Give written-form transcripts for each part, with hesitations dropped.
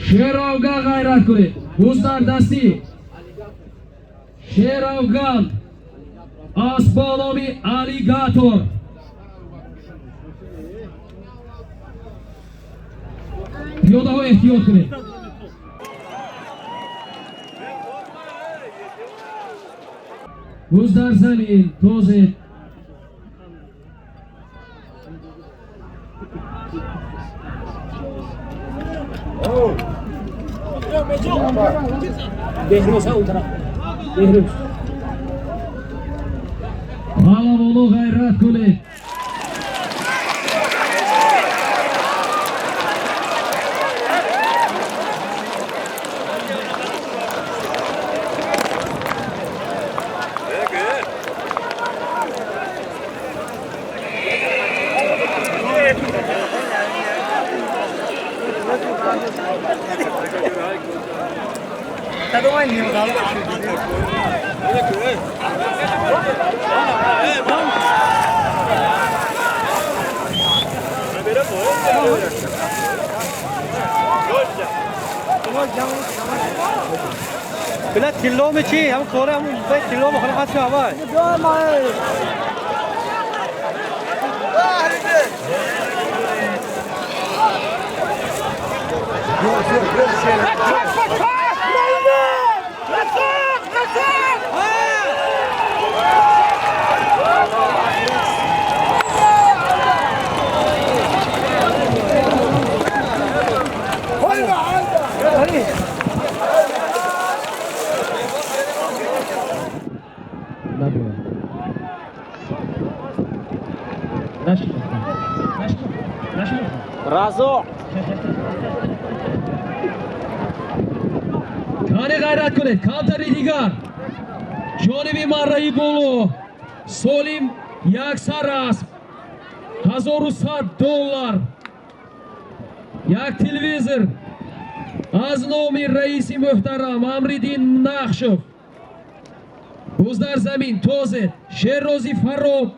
Шерафган, ғайрат кунед. Буз дар дасти Шерафган аст бо номи Аллигатор. Пиёдаҳо, эҳтиёт кунед. Буз дар замин, тозед. Беҳрӯз, он тараф Беҳрӯз. Паҳлавоно, ғайрат кунед. بلا تلوم چی هم کوره هم به تلوم خود خاص هوا. Набояд нашинохтам, нашинохтам, нашинохтам. Разоқ. Кане, ғайрат кунед. Камтари дигар. Ҷониби марраи боло Солим як сар асп, 1100 доллар, як телевизор аз номи раиси муҳтарам Амриддин Нақшов. Буз дар замин, тозед. Шеррози Фароб,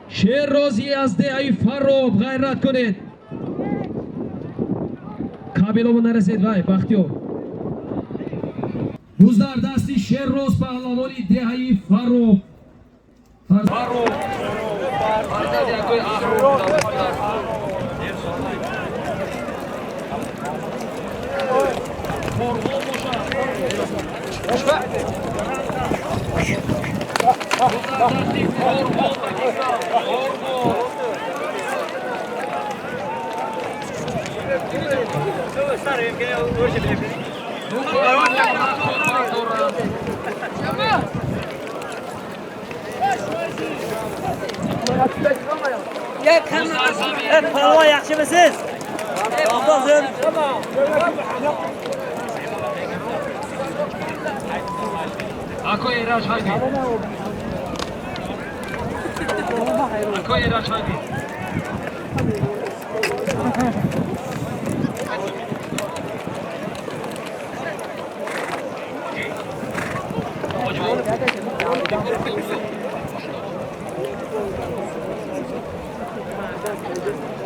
Шеррози аз деҳаи Фароб, ғайрат кунед. Кабеломо нарасед. Вай, Бахтиёр. Буз дар дасти Шерроз, паҳлавони деҳаи Фароб. Фароб, фарзанди якои Аҳрор. Қорғон бошад. Буз дар дасти Қорғон, Қорғон. Ду қорғон доранд. Буз дар замин. Палвон, yaxshimisiz? Obdozim. Акои Эраҷ, ҳайди. Акои Эраҷ, ҳайди.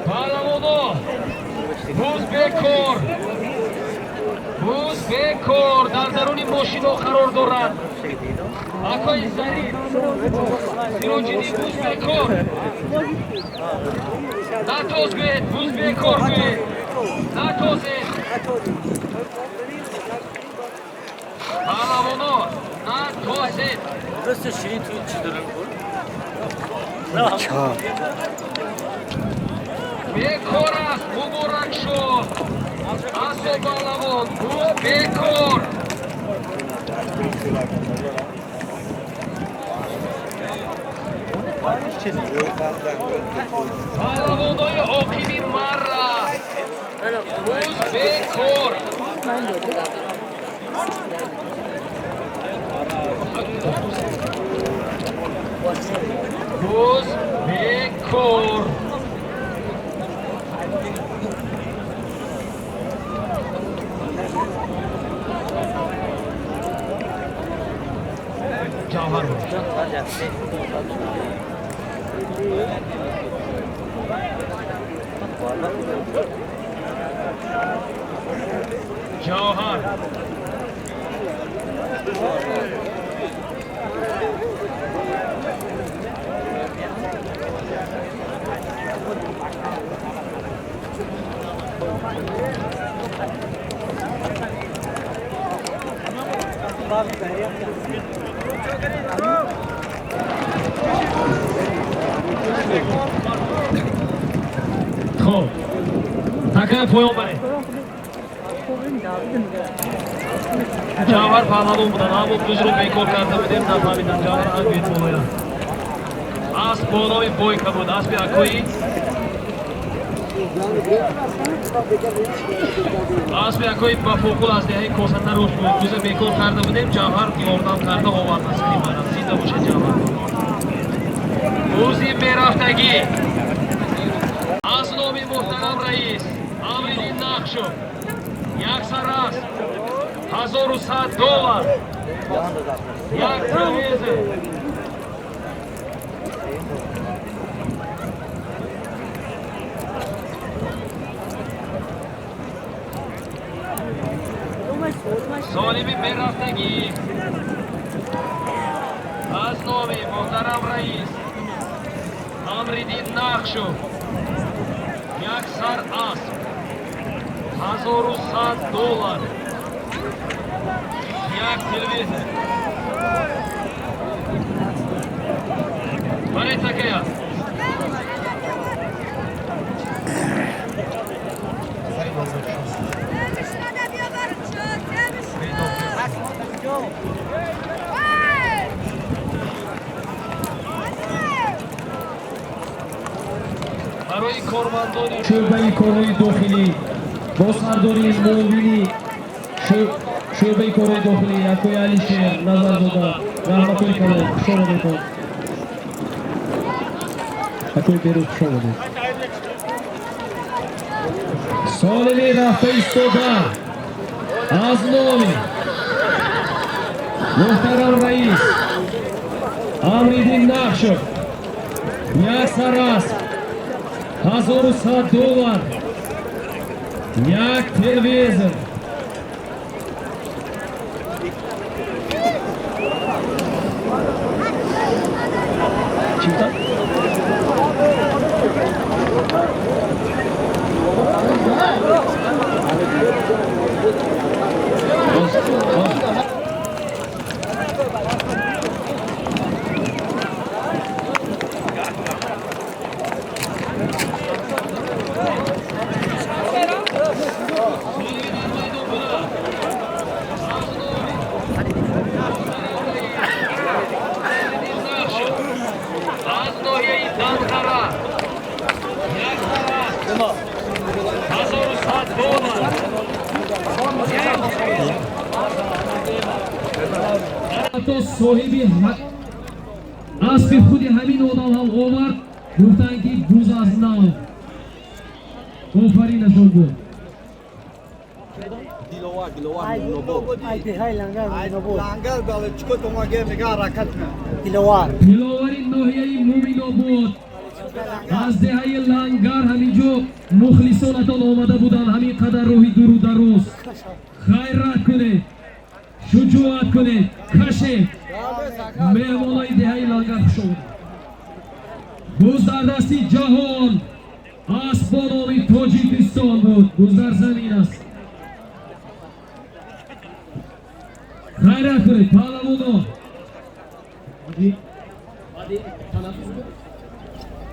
Паҳлавоно, буз бекор, буз бекор дар даруни мошино қарор дорад. Акои Зариф Сироҷиддин, буз бекор. Натоз гӯед, буз бекор гӯед, натозед. Паҳлавоно, натозед. Просто ширин ту чӣ дорам? Бекор аст, муборак шуд. Асо, паҳлавон, буз бекор. Паҳлавонои оқиби марра, буз бекор. Буз бекор. Ҷавҳар бош. Ҷавҳар. Хоб, такая поён баред. Ҷавҳар паҳлавон будан, аммо бузро бекор карда будем, нафаҳмидам. Ҷавҳар ҳам болоя. Асп бо номи Бойка буд, аспи акои, аспи акои ба фоқул аз деҳаи Косатарош буд. Буза бекор карда будем, Ҷавҳар ёрдам карда овард аз Кримара. Зинда бошед, Ҷавҳар. Бузи мерафтагӣ аз номи муҳтарам раис Амриддин Нақшов, як сар асп, $1100, як телевизор. Солиби мерафтагӣ аз номи муҳтарам раис Амриддин Нақшов, як сар асп, $1100, як телевизор. Баред, такая. Барои кормандони шӯъбаи корҳои дохилӣ бо сардории муовини шӯъбаи корҳои дохилӣ акои Алишер Назарзода раҳматои калон. Хуш омадедтон, акои Берӯз, хуш омадед. Солими рафта истода аз номи муҳтарам раис Амриддин Нақшов, як сар асп, $1100, як телевизор. Чӣ гуфтам? Боз, боз. Аз ноҳияи Данғара, як сар асп, $1100, як телевизор. Ҳатто соҳиби аспи худи ҳамин одам ҳам овард, гуфтанд, ки буз аз нав. Офаринашон буд. Лангар бале чико томаге мега ҳаракат кунад. Диловар. Диловари ноҳияи Муминобод аз деҳаи Лангар. Ҳамин ҷо мухлисонатон омада буданд, ҳамин қадар роҳи дуру дароз. Ғайрат кунед, шуҷоат кунед, кашед. Меҳмонои деҳаи Лангар, хуш омадед. Буз дар дасти ҷаҳон асп бо номи Тоҷикистон буд. Буз дар замин аст. Ғайрат кунед, паҳлавоно. Баъди танаффус буд.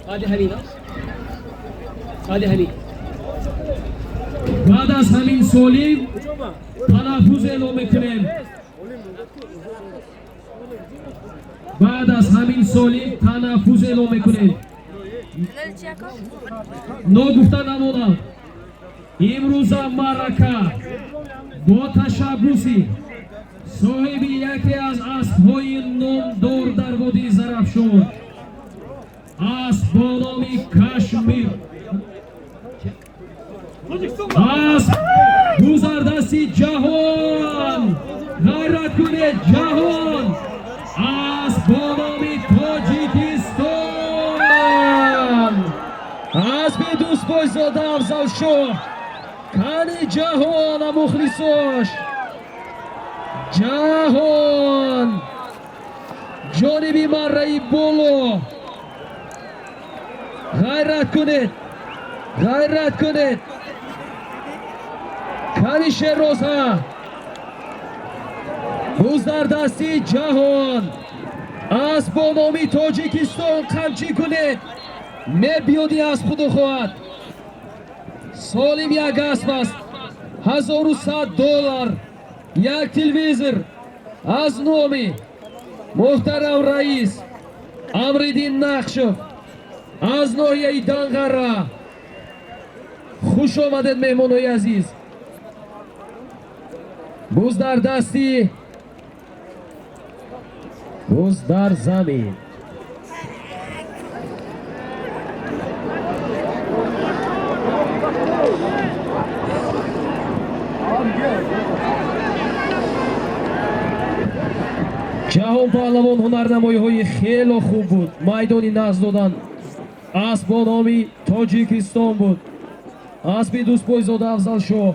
Баъди ҳамин аст. Баъди ҳамин. Баъд аз ҳамин солим танаффуз эълон мекунем. Баъд аз ҳамин солим танаффуз эълон мекунем. Ногуфта намонад, имрӯза маърака бо ташаббуси соҳиби яке аз аспҳои номдор дар водии Зарафшон, асп бо номи Кашмир, асп гузардасти ҷаҳон. Ғайрат кунед, ҷаҳон. Асп бо номи Тоҷикистон, аспи Дӯстбойзода Афзалшоҳ. Кани ҷаҳона, мухлисош, ҷаҳон ҷониби марраи боло. Ғайрат кунед, ғайрат кунед. Кани Шероза, буз дар дасти ҷаҳон. Асп бо номи Тоҷикистон, қамчӣ кунед, мебиёди асп, худо хоҳад. Солим як асп аст, 1100 доллар, як телевизор аз номи муҳтарам раис Амриддин Нақшов аз ноҳияи Данғара. Хуш омадед, меҳмонҳои азиз. Буз дар дасти, буз дар замин. Ҷаҳон паҳлавон ҳунарнамоиҳои хело хуб буд, майдони нағз додан. Асп бо номи Тоҷикистон буд, аспи Дӯстпойзода Афзалшоҳ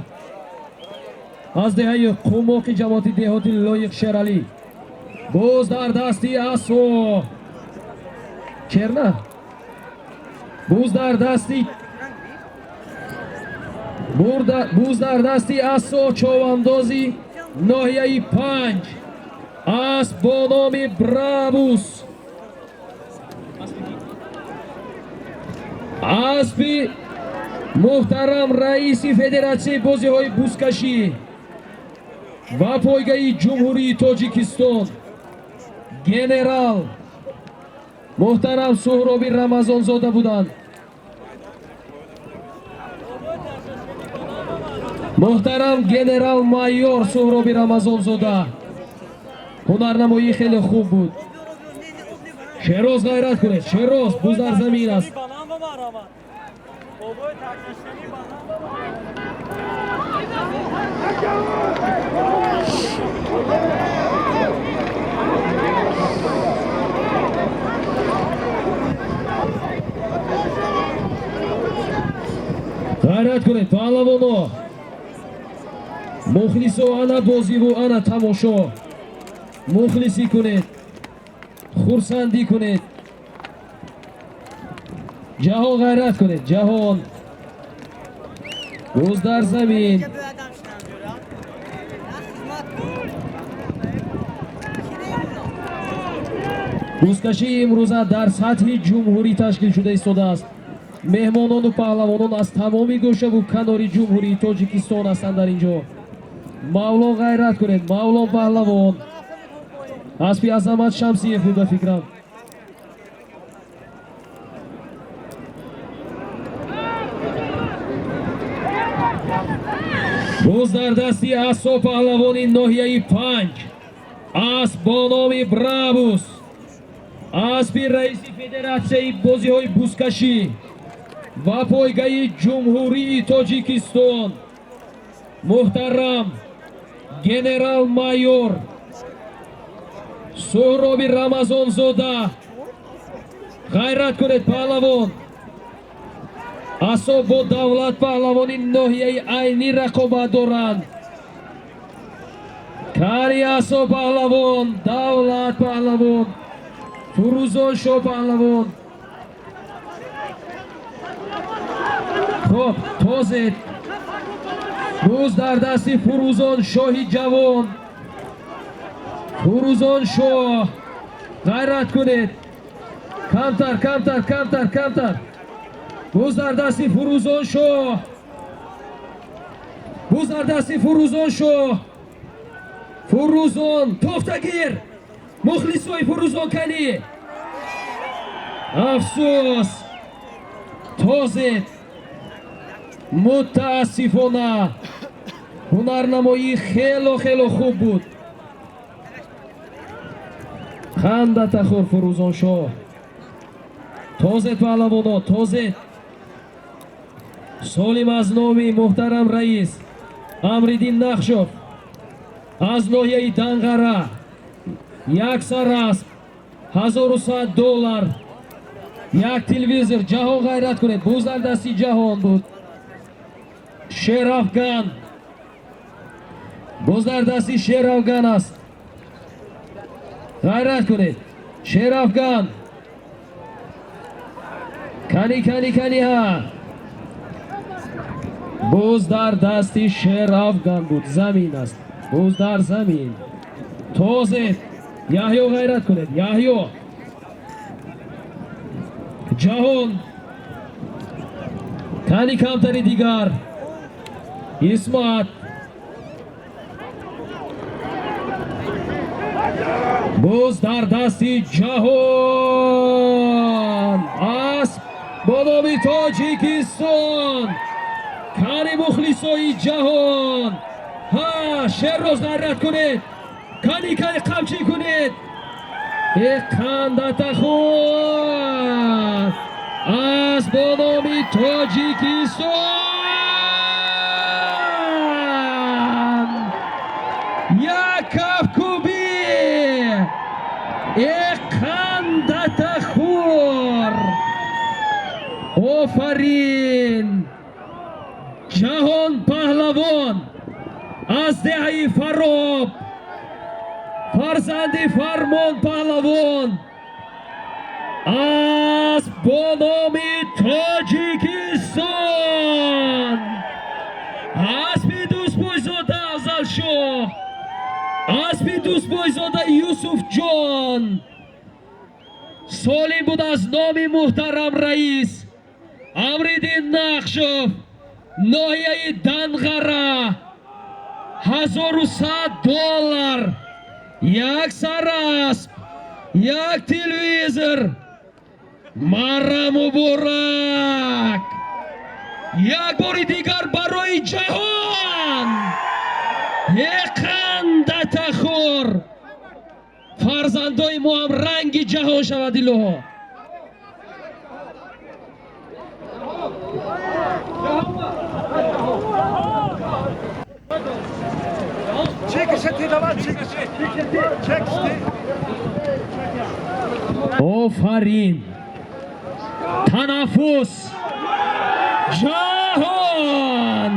аз деҳаи Қумоқи ҷамоати деҳоти Лоиқ Шералӣ. Боз дар дасти асо черна, буз дар дасти, буз дар дасти асо човандози ноҳияи Панҷ, асп бо номи Брабус, аспи муҳтарам раиси Федератсияи бозиҳои бузкашӣ ва пойгаи Ҷумҳурии Тоҷикистон, генерал муҳтарам Суҳроби Рамазонзода буданд. Муҳтарам генерал майор Суҳроби Рамазонзода, ҳунарнамоӣ хеле хуб буд. Шероз, ғайрат кунед, Шероз, буз дар замин аст. Бобои таксиштани банан. Ғайрат кунед, паҳлавоно. Мухлисо, ана бозиву ана тамошо. Мухлисӣ кунед, хурсандӣ кунед. Ҷаҳон, ғайрат кунед, ҷаҳон, буз дар замин. Адам шунам ҷура. Хизмат кун. Бузкашии имрӯза дар сатҳи ҷумҳурӣ ташкил шуда истодааст. Меҳмонону паҳлавонон аз тамоми гӯшаву канори Ҷумҳурии Тоҷикистон ҳастанд дар ин ҷо. Мавлон, ғайрат кунед, Мавлон паҳлавон, аспи Азамат Шамсиев буд, ба фикрам. Буз дар дасти асо паҳлавони ноҳияи Панҷ, асп бо номи Брабус, аспи раиси Федератсияи бозиҳои бузкашӣ ва пойгаи Ҷумҳурии Тоҷикистон, муҳтарам генерал майор Суҳроби Рамазонзода. Ғайрат кунед, паҳлавон. Асо бо Давлат паҳлавони ноҳияи Айнӣ рақобат доранд. Кари асо паҳлавон, Давлат паҳлавон, Фурӯзон шо паҳлавон. Хоб, тозед. Буз дар дасти Фурӯзон шоҳи ҷавон. Фурӯзон шоҳ, ғайрат кунед. Камтар, камтар, камтар, камтар. Буз дар дасти Фурӯзон шоҳ, буз дар дасти Фурӯзон шоҳ. Фурӯзон, тофтагир. Мухлисои Фурӯзон, кани? Афсӯс, тозед. Мутаассифона, ҳунарнамоӣ хело хело хуб буд. Ханда тахӯр, Фурӯзоншоҳ. Тозед, паҳлавоно, тозед. Солим аз номи муҳтарам раис Амриддин Нақшов аз ноҳияи Данғара, як сар асп, 1100 доллар, як телевизор. Ҷаҳон, ғайрат кунед. Буз дар дасти ҷаҳон буд. Шерафган, боз дар дасти Шерафган аст. Ғайрат кунед, Шерафган. Кани, кани, кани, ҳа, боз дар дасти Шерафган буд. Замин аст, боз дар замин. Тозе Яҳё, ғайрат кунед, Яҳё. Ҷаҳон, кани, камтари дигар. Исмат, боз дар дасти Ҷаҳон асп бо номи Тоҷикистон. Кани, мухлисои Ҷаҳон, ҳа, Шерроз, ғайрат кунед. Кани, кани, қамчӣ кунед. Э, қандатахӯр, асп бо номи Тоҷикистон. Як кафкӯбӣ. Э, қандатахӯр, офарин! Ҷаҳон Паҳлавон аз деҳаи Фароб, фарзанди Фармон Паҳлавон, асп бо номи Тоҷикистон, аспи Дӯстбойзода Афзалшоҳ, аспи Дӯстбойзода Юсуфҷон. Солим буд. Аз номи муҳтарам раис Амриддин Нақшов, ноҳияи Данғара, 1100 доллар, як сарасп, як телевизор. Мара муборак! Як бори дигар барои Ҷаҳон. Эқандатахӯр, фарзандои мо ҳам ранги Ҷаҳон шавад, илоҳо. Çek давай, чек, чек. Офарин! Танаффус. Ҷаҳон,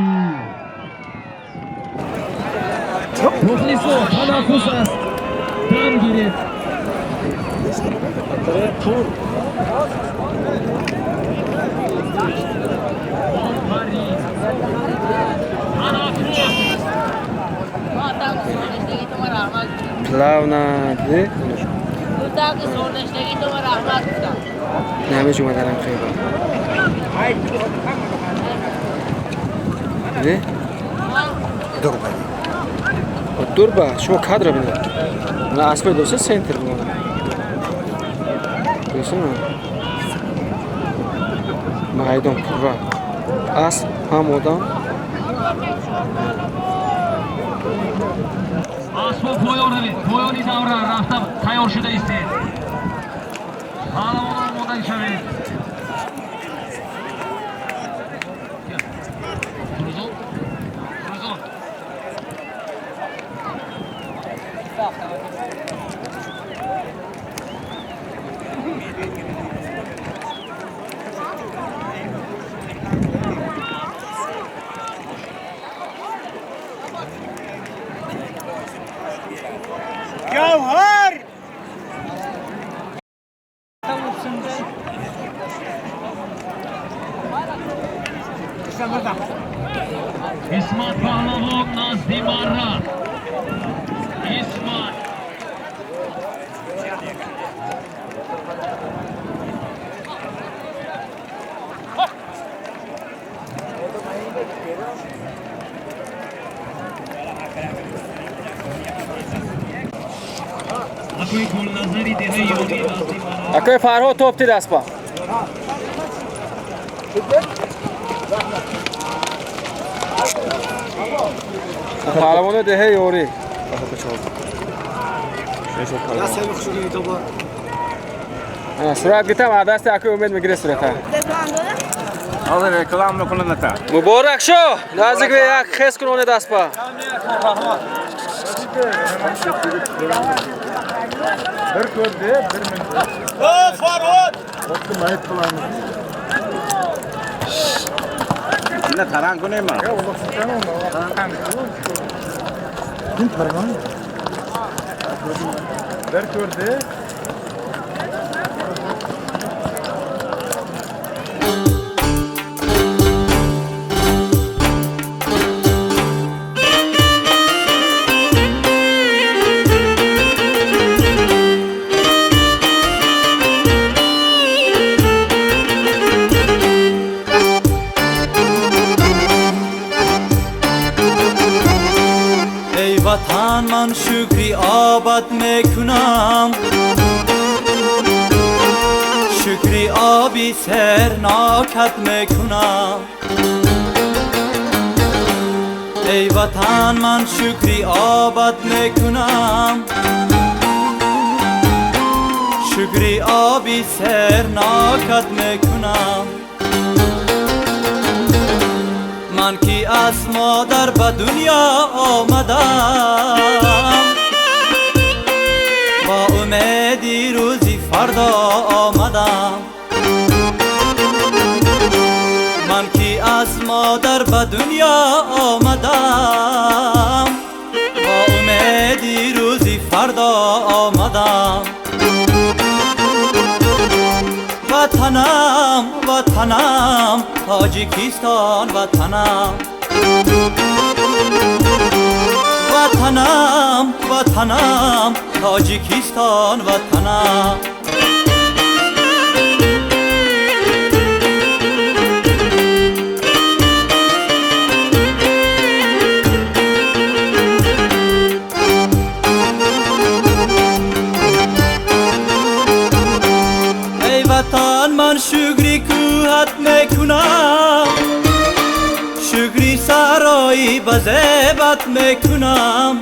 мухлисо, танаффус аст, дам гиред. Офарин! Танаффус. Плавно, диди? Намеҷ омаданам хеле. Диди? Дурба, шумо кадра бинед. Ана аспи досе центр бимона. Досина? Майдон пурра. Асп ҳам одам. Аспо поён равед, поёни давра рафта тайёр шуда истед. Паҳлавон, омода шавед. Фурӯзон, Фурӯзон. Gavhar! Исмат Паҳлавон назди Марра. Исмат. Акои Гулназари деҳаи Ёрӣ назди Марра. Акои Фарҳод, топ тид аспа. Паҳлавони деҳаи Ёрӣ. Сурат гитам, аз дасти акои Умед мегире сурата. Ҳозир реклам мекунад. Муборак шо! Наздик бе, як хес кун оне даспа. Bir ko'rdi, bir ming. O Farhod! Не таранг кунем. Bir ko'rdi. Ey vatan man şükri abad mekunam, şükri abi sernakat mekunam. Ey vatan man şükri abad mekunam, şükri abi sernakat mekunam. Ман ки аз модар ба дунё омадам, бо умеди рӯзи фардо омадам. Ман ки аз модар ба дунё омадам, бо умеди рӯзи фардо омадам. Ватанам, ватанам, Тоҷикистон ватанам. Ватанам, ватанам, Тоҷикистон ватанам. Ey vatan man şükri kuhat mekунам, şükri сарои ба зебат мекунам.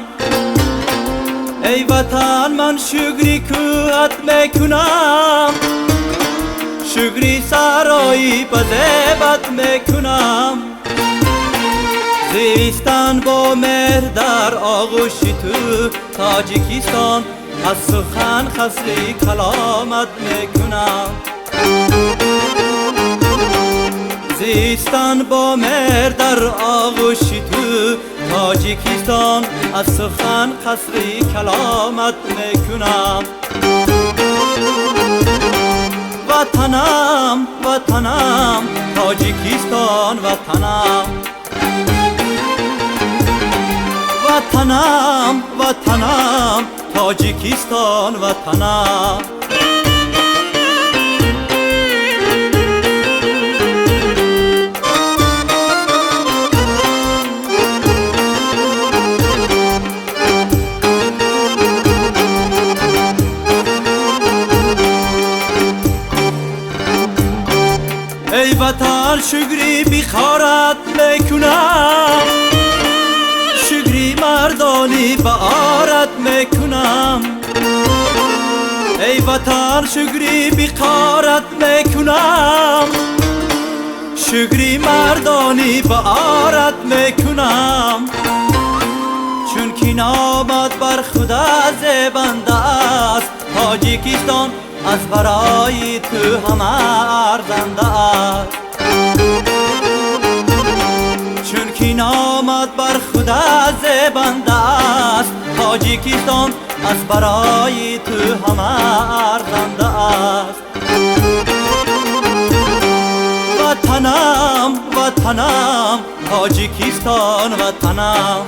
Ey vatan man şükri kuhat мекунам, şükri сарои ба зебат мекунам. Зистан бо меҳр дар оғӯши ту Тоҷикистон, аз сухан қасри каломат мекунам. Зистан бо меҳр дар оғӯши ту Тоҷикистон, аз сухан қасри каломат мекунам. Ватанам, ватанам, Тоҷикистон ватанам. Ватанам, ватанам, Тоҷикистон ватанам. Ey vatan şükri bixorat мекунам, шукри мардони ба орат мекунам. Ey vatan шукри биқорат мекунам, шукри мардони ба орат мекунам. Чунки номат бар худа зебанда аст, Тоҷикистон аз барои ту ҳама арзанда аст. Чунки номат бар худа зебанда аст, Тоҷикистон аз барои ту ҳама арзанда аст. Ватанам, ватанам, Тоҷикистон ватанам.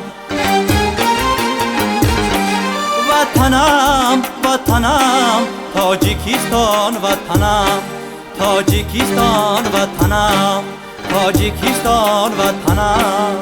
Ватанам, ватанам, Тоҷикистон ватанам. Тоҷикистон ватанам, Тоҷикистон ватанам.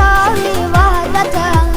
Парчами ваҳдат аст.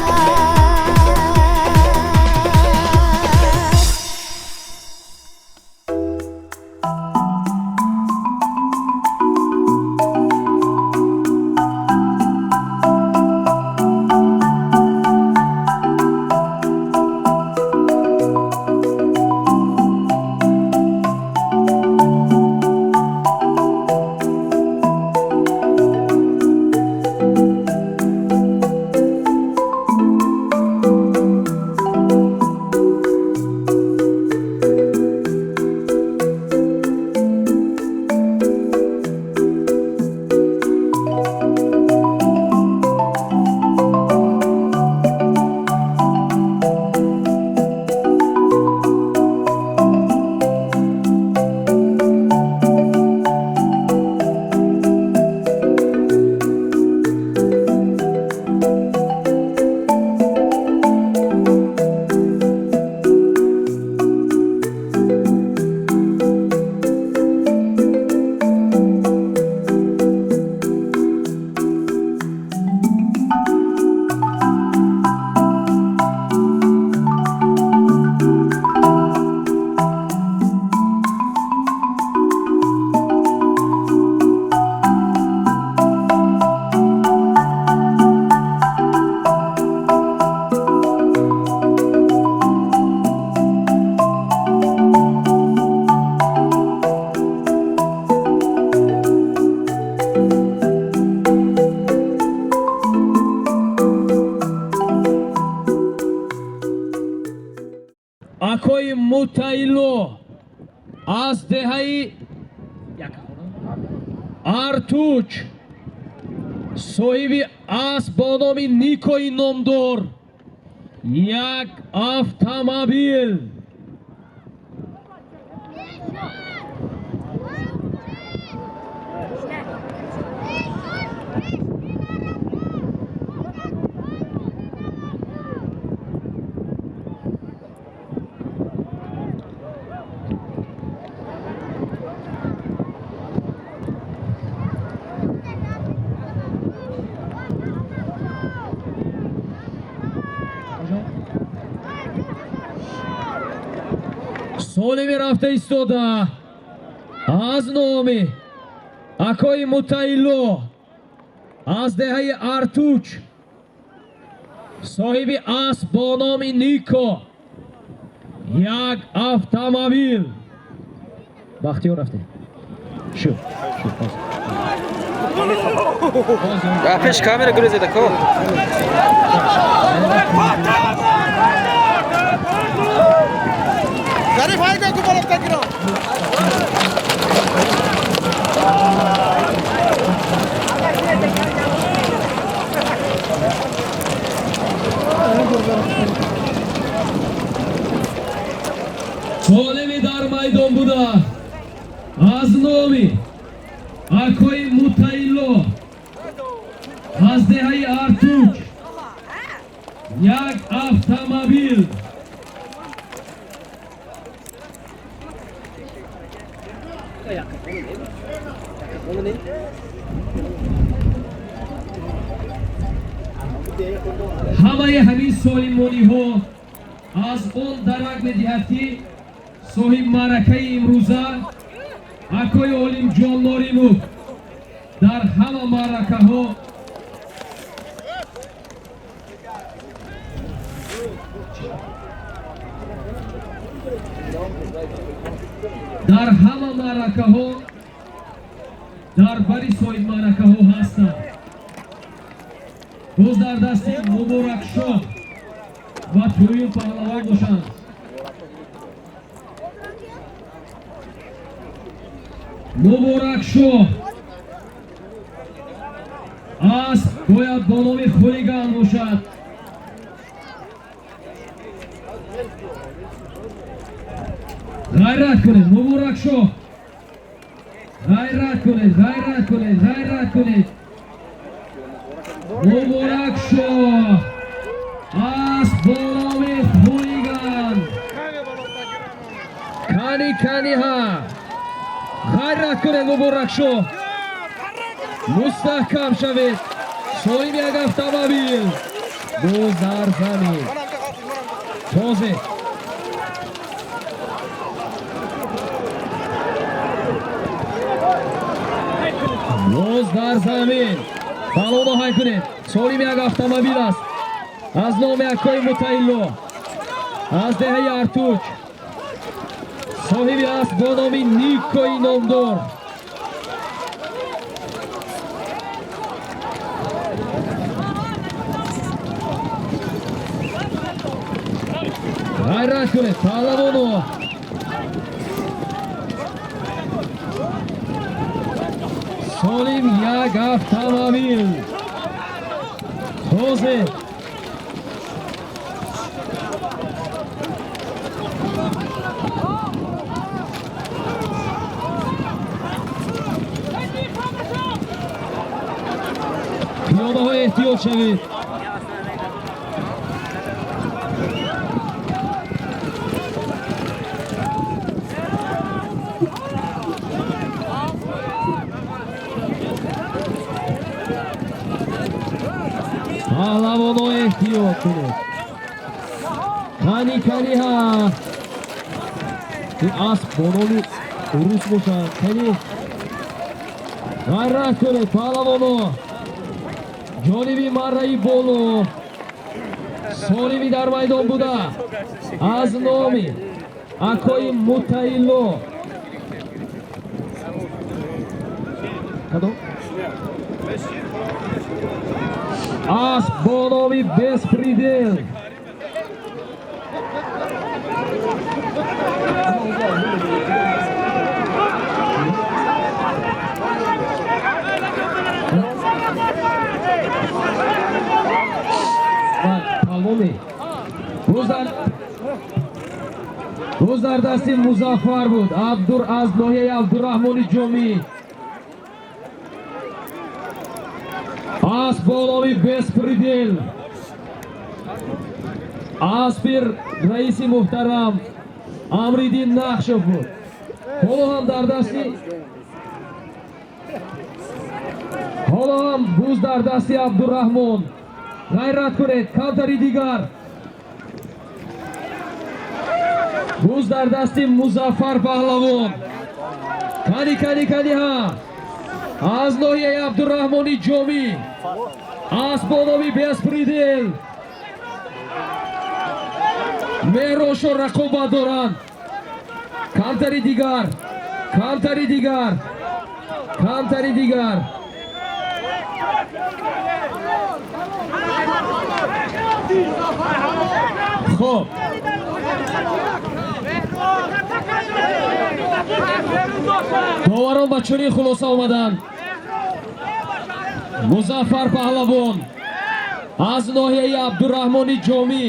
Акои Мутаилло аз деҳаи Артуч, соҳиби асп бо номи Никои номдор, як автомобил. Солими рафта истода аз номи акои Мутаилло аз деҳаи Артуч, соҳиби асп бо номи Нико, як автомобил. Бахтиёр рафте. Шу, шу, Пеш камера гурезеда ко. Зариф hayda ku balab takiro. Солими дар майдон буда аз номи акои Мутаилло аз деҳаи Артуч як автомобил. Ҳамаи ҳамин солимониҳо аз он дарак медиҳад, ки соҳиб маъракаи имрӯза акои Олимҷон Норимов дар ҳама маъракаҳо дар бари соҳиб маъракаҳо ҳастанд. Боз дар дасти Муборакшоҳ ва Тӯюн паҳлавон бошанд. Муборакшоҳ асп бояд бо номи Хулиган бошад. Ғайрат кунед, Муборакшоҳ. Ғайрат кунед, ғайрат кунед, ғайрат кунед. Муборакшоҳ асп бо номи Хулиган. Кани кани ҳа. Ғайрат кунед, Муборакшоҳ. Мустаҳкам шавед. Солим як автомобил. Боз дар замин. Тозе. Боз дар замин. Балоно ҳай кунед. Солим як автомобил аст. Аз номи акои Мутаилло. Аз деҳаи Артуч. Соҳиби аст бо номи Никои номдор. Ғайрат кунед, паҳлавоно. Солим як автомобил. Тозе. Пиёдаҳо эҳтиёт шавед. Паҳлавоно эҳтиёт кунед. Кани кани ҳа. Ин асп бо номи урус бошад. Кани. Ғайрат кунед паҳлавоно. Ҷониби марраи боло солими дар майдон буда аз номи акои Мутаилло. Кадом? Асп бо номи Беспредел. Боз дар дасти Музаффар буд. Абдур аз ноҳияи Абдурраҳмони Ҷомӣ. Асп бо номи Беспредел. Аспи раиси муҳтарам Амриддин Нақшов буд. Ҳоло ҳам дар дасти ҳоло ҳам буз дар дасти Абдурраҳмон. Ғайрат кунед, камтари дигар. Буз дар дасти Музаффар паҳлавон. Кани кани кани ҳа. Аз ноҳияи Абдурраҳмони Ҷомӣ. Асп бо номи Беспредел. Меҳрошо рақобат доранд. Камтари дигар. Камтари дигар. Камтари дигар. Хоб. Доварон ба чунин хулоса омаданд. Музаффар паҳлавон аз ноҳияи Абдурраҳмони Ҷомӣ.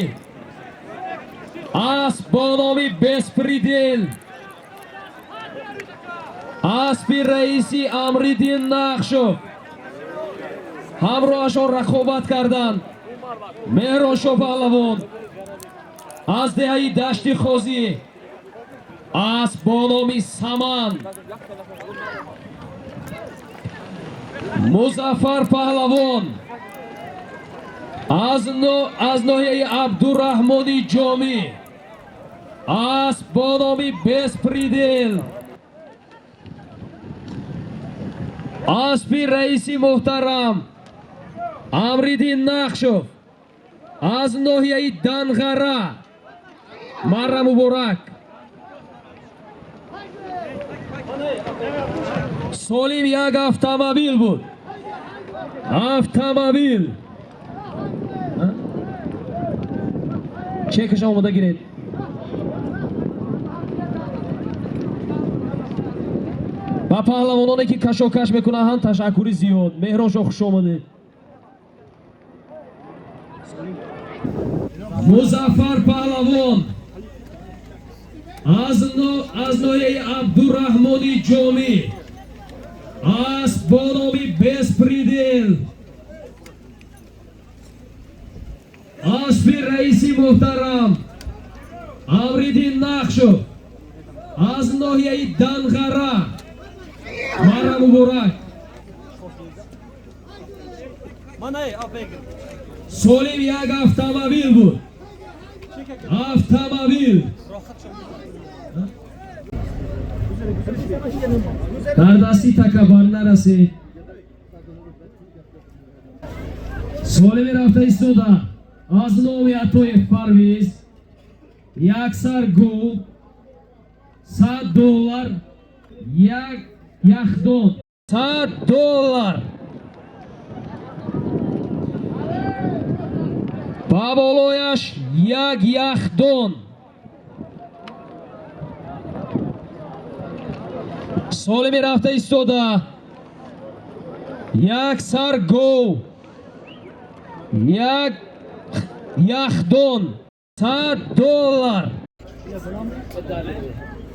Асп бо номи Беспредел. Аспи раиси Амриддин Нақшов. Ҳамроҳашон рақобат карданд. Меҳрошо паҳлавон аз деҳаи Дашти Хозӣ. Асп бо номи Саман. Музаффар паҳлавон аз ноҳияи Абдурраҳмони Ҷомӣ. Асп бо номи Беспредел. Аспи раиси муҳтарам Амриддин Нақшов аз ноҳияи Данғара. Марра муборак. Солим як автомобил буд. Автомобил. Чекаш омода гиред. Ба паҳлавононе ки кашокаш мекунанд ташаккури зиёд. Меҳрошо хуш омадед. Музаффар паҳлавон аз ноҳияи Абдурраҳмони Ҷомӣ. Асп бо номи Беспредел. Аспи раиси муҳтарам Амриддин Нақшов аз ноҳияи Данғара. Марра муборак. Солим як автомобил буд. Автомобил. Дар дасти такабар нарасед. Солими рафта истода аз номи Атоев Парвиз як сар гов, $100, як яхдон, $100. Ба болояш як яхдон. Солими рафта истода як сар гов, як яхдон, $100.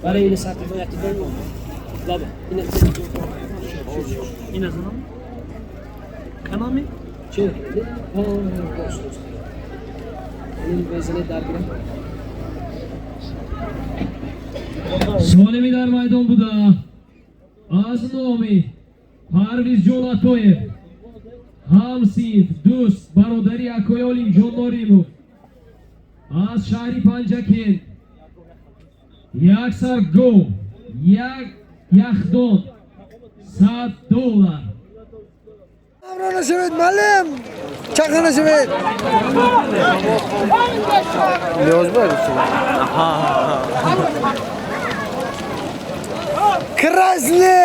برای این ساعت ما اعتبار بابا این این از کمامی چه این وزنه در گیرم. Солими дар майдон буда аз номи Парвизҷон Атоев, ҳамсинф, дӯст, бародари акои Олимҷон Норимов аз шаҳри Панҷакент як сар гов, як яхдон, $100. нашавед, маълим, чақа нашавед. Ниёз бар. Красне!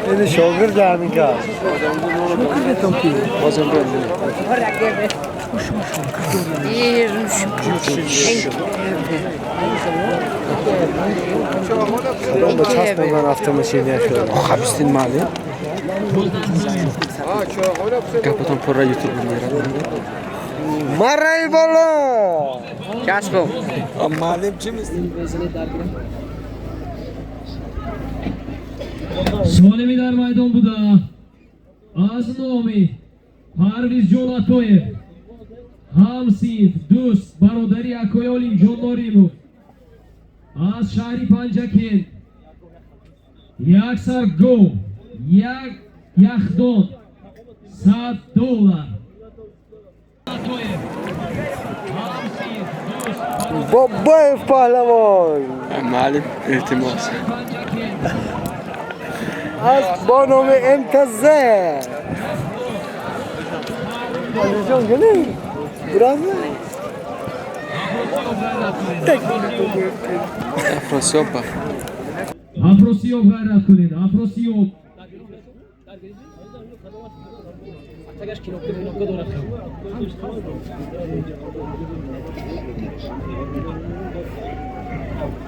این شاگرد همین کار. کدام با چسب من رفتم ماشین شد. خبستین معلم گپتان پر را یوتیوب میرم. مرای بالا. چسبم. معلم چی میست؟ وزنه در گیرم. Солими дар майдон буда аз номи Парвизҷон Атоев, ҳамсинф, дӯст, бародари акои Олимҷон Норимов аз шаҳри Панҷакент як сар гов, як яхдон, $100. Бобоев паҳлавон. معلم التماس. از با نام امتزه. علیجان گلی. برام. افراسیاب Афросиёб ғайрат кунед, Афросиёб. تگش کینوکه کینوکه دارد.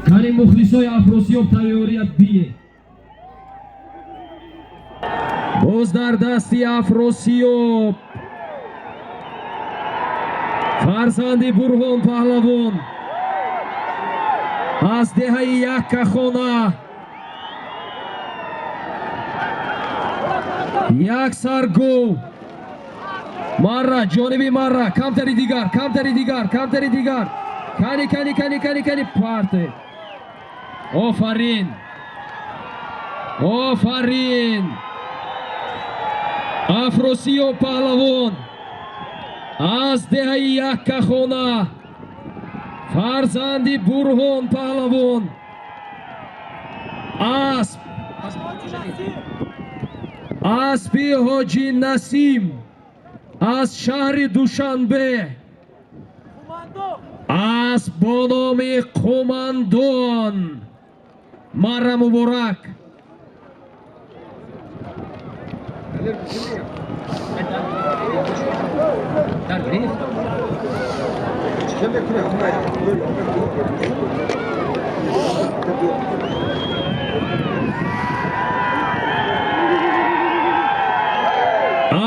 Кани мухлисои Афросиёб тайёрият бинед. Боз дар дасти Афросиёб фарзанди Бурҳон паҳлавон аз деҳаи Яккахона як сар гов. Марра ҷониби марра, камтари дигар, камтари дигар, камтари дигар. Кани, кани, кани, кани, кани, парте. Офарин, офарин. Афросиёб паҳлавон аз деҳаи Яккахона фарзанди Бурҳон паҳлавон асп, аспи Ҳоҷи Насим аз шаҳри Душанбе, асп бо номи Қумандон. Марра муборак.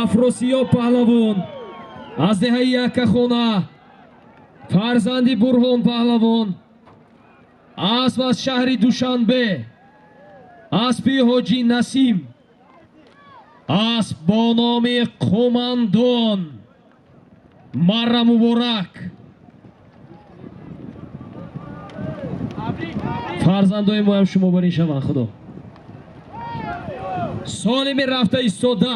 Афросиёб паҳлавон аз деҳаи Яккахона фарзанди Бурҳон паҳлавон асп аз шаҳри Душанбе, аспи Ҳоҷи Насим, асп бо номи Қумандон. Марра муборак. Фарзандои моям шумо барин шаванд, худо. Солими рафта истода.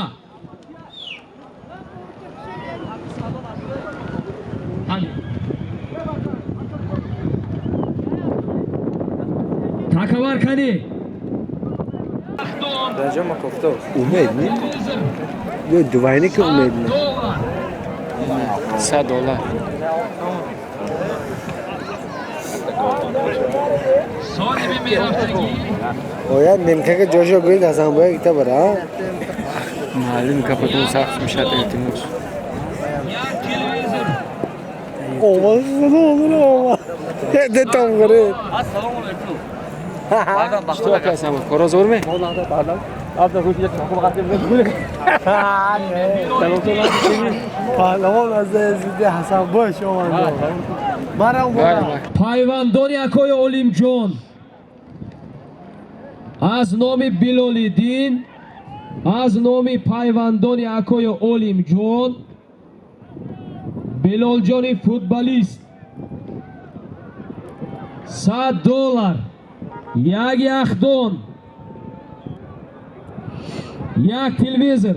Такавар кани. Умед не? Ё двойник умед не? $100. Оя немкака ҷошо гӯед Ҳасанбоя гита бара? Маълум гапатон сахт мешад, илтимос. Омад, омад, омад. Детам гиред. Ассалому алайкум. Что ака Самад, коро зор ме? Паҳлавон аз зидди Ҳасанбой шоманд. Марам Пайвандони акои Олимҷон аз номи Билолиддин, аз номи пайвандони акои Олимҷон, Билолҷони футболист $100, як яхдон, як телевизор.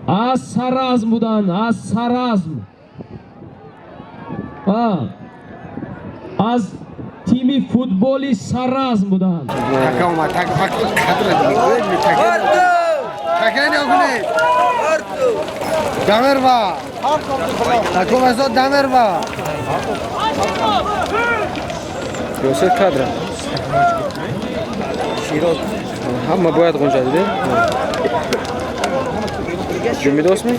Аз Саразм буданд, аз Саразм. Аз тими футболи Саразм буданд. Ёсер кадра. Ҳама бояд ғунҷа диде? Ҷумидост ми?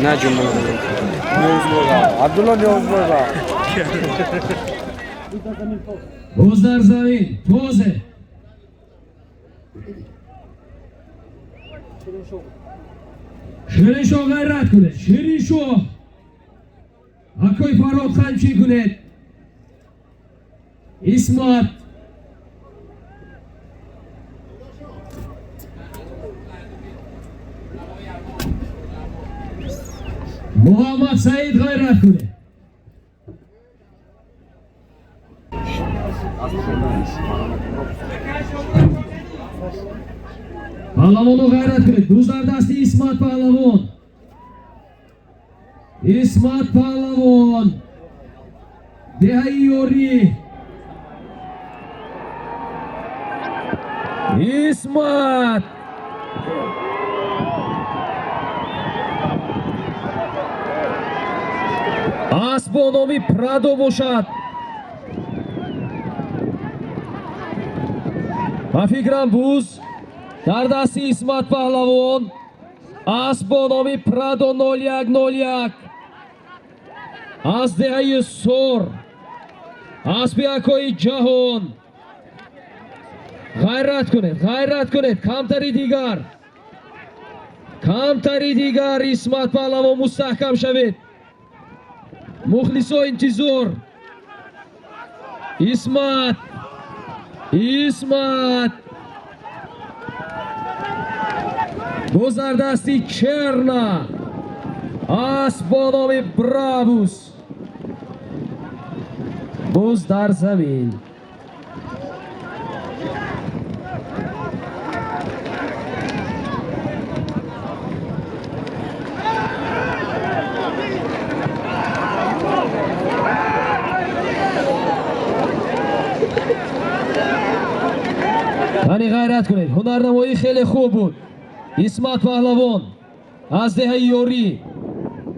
На ҷума. Абдулло Ниёзбоева. Боз дар замин, тозе. Шириншоҳ ғайрат кунед, Шириншоҳ. Акои Фарҳод қанчӣ кунед. Исмат. Муҳаммад Саид ғайрат кунед. Паҳлавону ғайрат кунед. Буз дар дасти Исмат паҳлавон. Исмат паҳлавон. Деҳаи ёрӣ. Исмат. Асп бо номи Прадо бошад. Ба фикрам буз дар дасти Исмат паҳлавон. Асп бо номи Прадо 0101 аз деҳаи Сор, аспи акои ҷаҳон. Ғайрат кунед, ғайрат кунед, камтари дигар, камтари дигар. Исмат паҳлавон мустаҳкам шавед. Мухлисо интизор. Исмат, Исмат. Боз дар дасти Черна, асп бо номи Брабус. Боз дар замин. Ани ғайрат кунед. Ҳунарнамоӣ хеле хуб буд. Исмат паҳлавон аз деҳаи ёрӣ,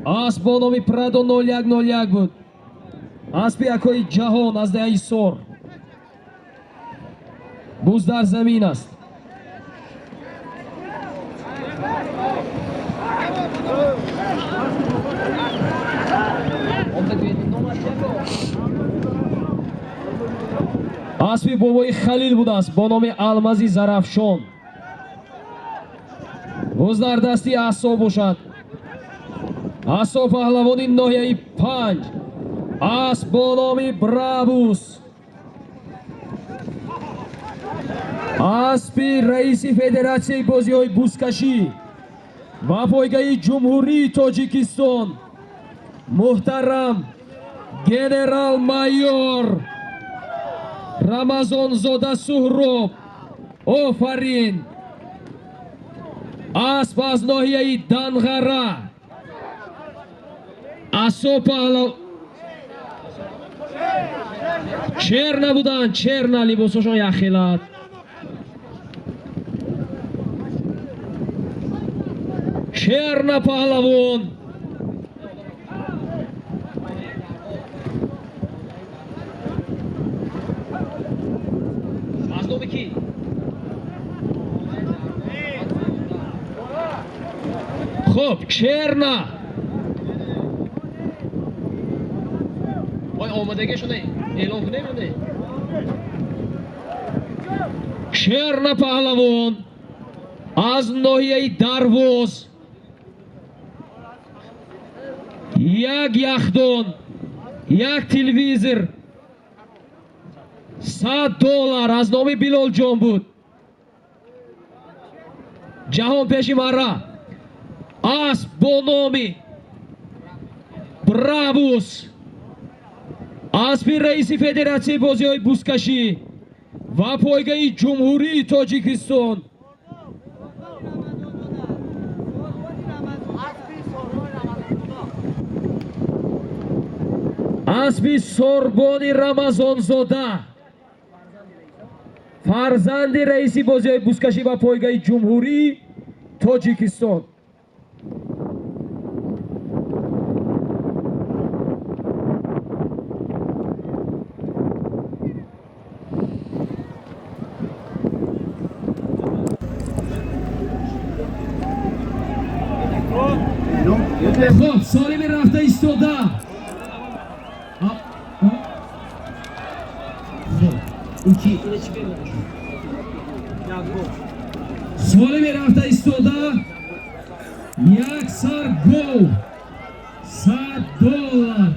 асп бо номи Прадо 0101 буд. Аспи акои ҷаҳон аз деҳаи Сор. Буз дар замин аст. Аспи бобои Халил будааст бо номи Алмази Зарафшон. Боз дар дасти Асо бошад. Асо паҳлавони ноҳияи 5. Асп бо номи Брабус. Аспи раиси федератсияи бозиҳои бузкашӣ ва пойгаи Ҷумҳурии Тоҷикистон муҳтарам генерал-майор Рамазонзода Суҳроб. Офарин! Асп аз ноҳияи Данғара. Асо паҳлав чер набуданд, черна либосошон яхелад. Черна паҳлавон. Аз номи кӣ? Хуб, черна. Ой, омадагиашона эълон кунем ё не? Черна паҳлавон аз ноҳияи Дарвоз. Як яхдон, як телевизор, $100 аз номи Билолҷон буд. Ҷаҳон пеши марра. Асп бо номи Брабус, аспи раиси федератсияи бозиҳои бузкашӣ ва пойгаи Ҷумҳурии Тоҷикистон. Аспи Сорбони Рамазонзода, фарзанди раиси бозиҳои бузкашӣ ва пойгаи Ҷумҳурии Тоҷикистон. Хуб, солими рафта истода. Солими рафта истода. Як сар гол, $100.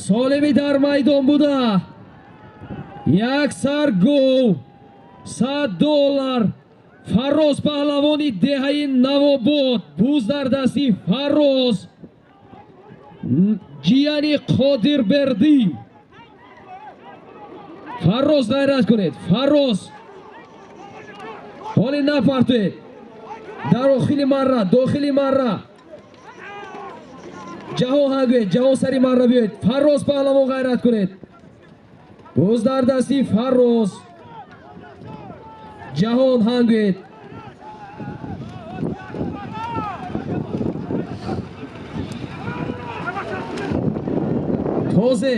Солими дар майдон буда. Як сар гол, $100. Фарроз паҳлавони деҳаи Навобод, буз дар дасти Фарроз, ҷияни Қодирбердӣ. Фарроз, ғайрат кунед, Фарроз. Ҳоле напартоед. Дар охили марра, дохили марра. Ҷаҳон ҳангӯед, ҷаҳон сари марра биёед. Фарроз паҳлавон, ғайрат кунед. Буз дар дасти Фарроз. Ҷаҳон ҳангӯед. Тозе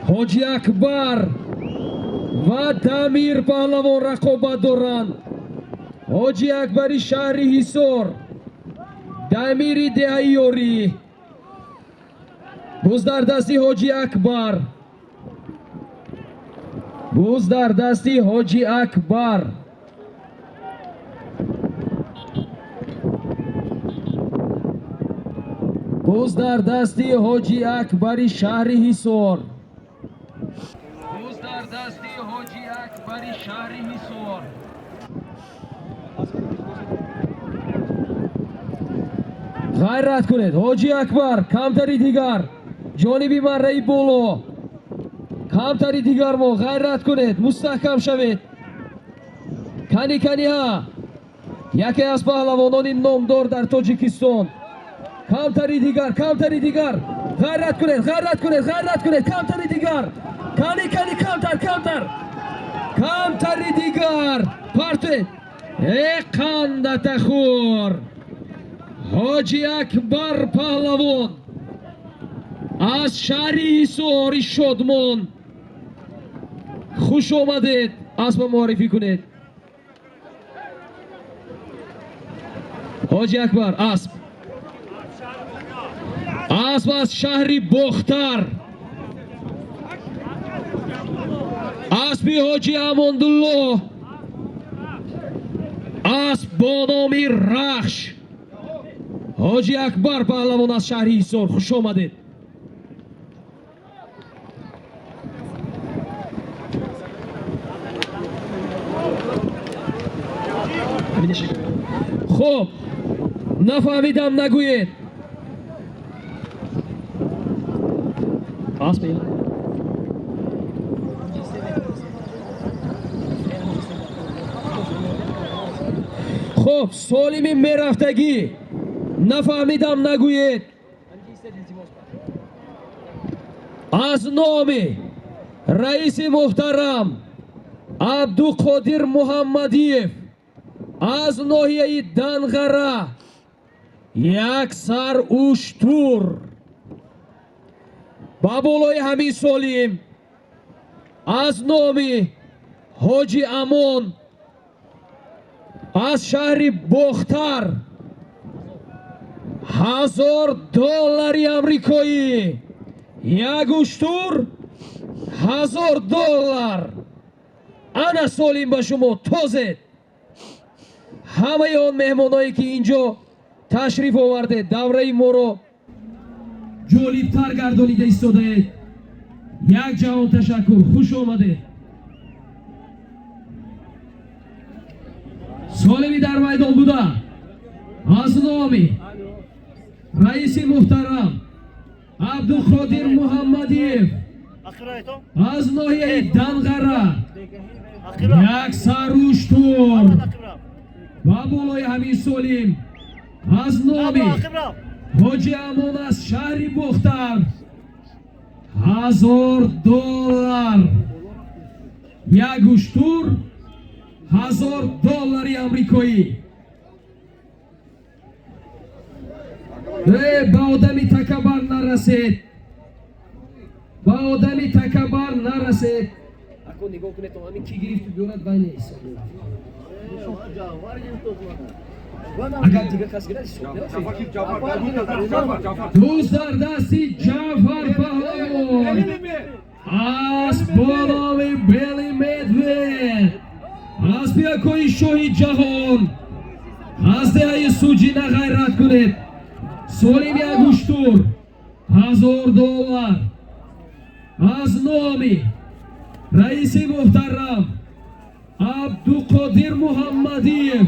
Ҳоҷи Акбар ва Дамир паҳлавон рақобат доранд. Ҳоҷи Акбари шаҳри Ҳисор, Дамири деҳаи Ёрӣ. Буз дар дасти Ҳоҷи Акбар. Буз дар дасти Ҳоҷи Акбар. Буз дар дасти Ҳоҷи Акбари шаҳри Ҳисор. Буз дар дасти Ҳоҷи Акбари шаҳри Ҳисор. Ғайрат кунед, Ҳоҷи Акбар, камтари дигар, ҷониби марраи боло. Камтари дигар мо, ғайрат кунед, мустаҳкам шавед. Кани каниҳа, яке аз паҳлавонони номдор дар Тоҷикистон. Камтари дигар, камтари дигар. Ғайрат кунед, ғайрат кунед, ғайрат кунед, камтари дигар. Кани кани, камтар, камтар. Камтари дигар. Партед. Э қандатахӯр. Ҳоҷи Акбар паҳлавон аз шаҳри Ҳисори Шодмон. Хуш омадед, аспа муаррифӣ кунед. Ҳоҷи Акбар, асп. Асп аз шаҳри Бохтар. Аспи Ҳоҷи Амондулло. Асп бо номи Рахш. Ҳоҷи Акбар паҳлавон аз шаҳри Ҳисор, хуш омадед. Хуб, нафаҳмидам нагӯед. Хуб, солими мерафтагӣ, нафаҳмидам нагӯед. Аз номи раиси муҳтарам Абдуқодир Муҳаммадиев аз ноҳияи Данғара як сар уштур. Ба болои ҳамин солим аз номи Ҳоҷи Амон аз шаҳри Бохтар $1000 амрикоӣ. Як уштур $1000. Ана солим ба шумо тозед. Ҳамаи он меҳмоное ки инҷо ташриф овардед, давраи моро ҷолибтар гардонида истодаед. Як ҷаҳон ташаккур, хуш омадед. Солими дар майдон буда аз номи раиси муҳтарам Абдуқодир Муҳаммадиев аз ноҳияи Данғара як сар уштур. Ба болои ҳамин солим аз номи Ҳоҷи Амон аз шаҳри Бохтар $1000. Як уштур $1000 амрикоӣ. Ба одами такабар нарасед, ба одами такабар нарасед. Ако нигоҳ кунед, ҳамин ки гирифту биёрад, вай неҳисоб. Агар дигар кас гирад, ҳисоб. Дӯст дар дасти Ҷаъфар паҳлавон аз болои Бели Медвед, аз биякои шоҳи ҷаҳон, аз деҳаи Суҷина ғайрат кунед. Солим як уштур $1000 аз номи раиси муҳтарам Абдуқодир Муҳаммадиев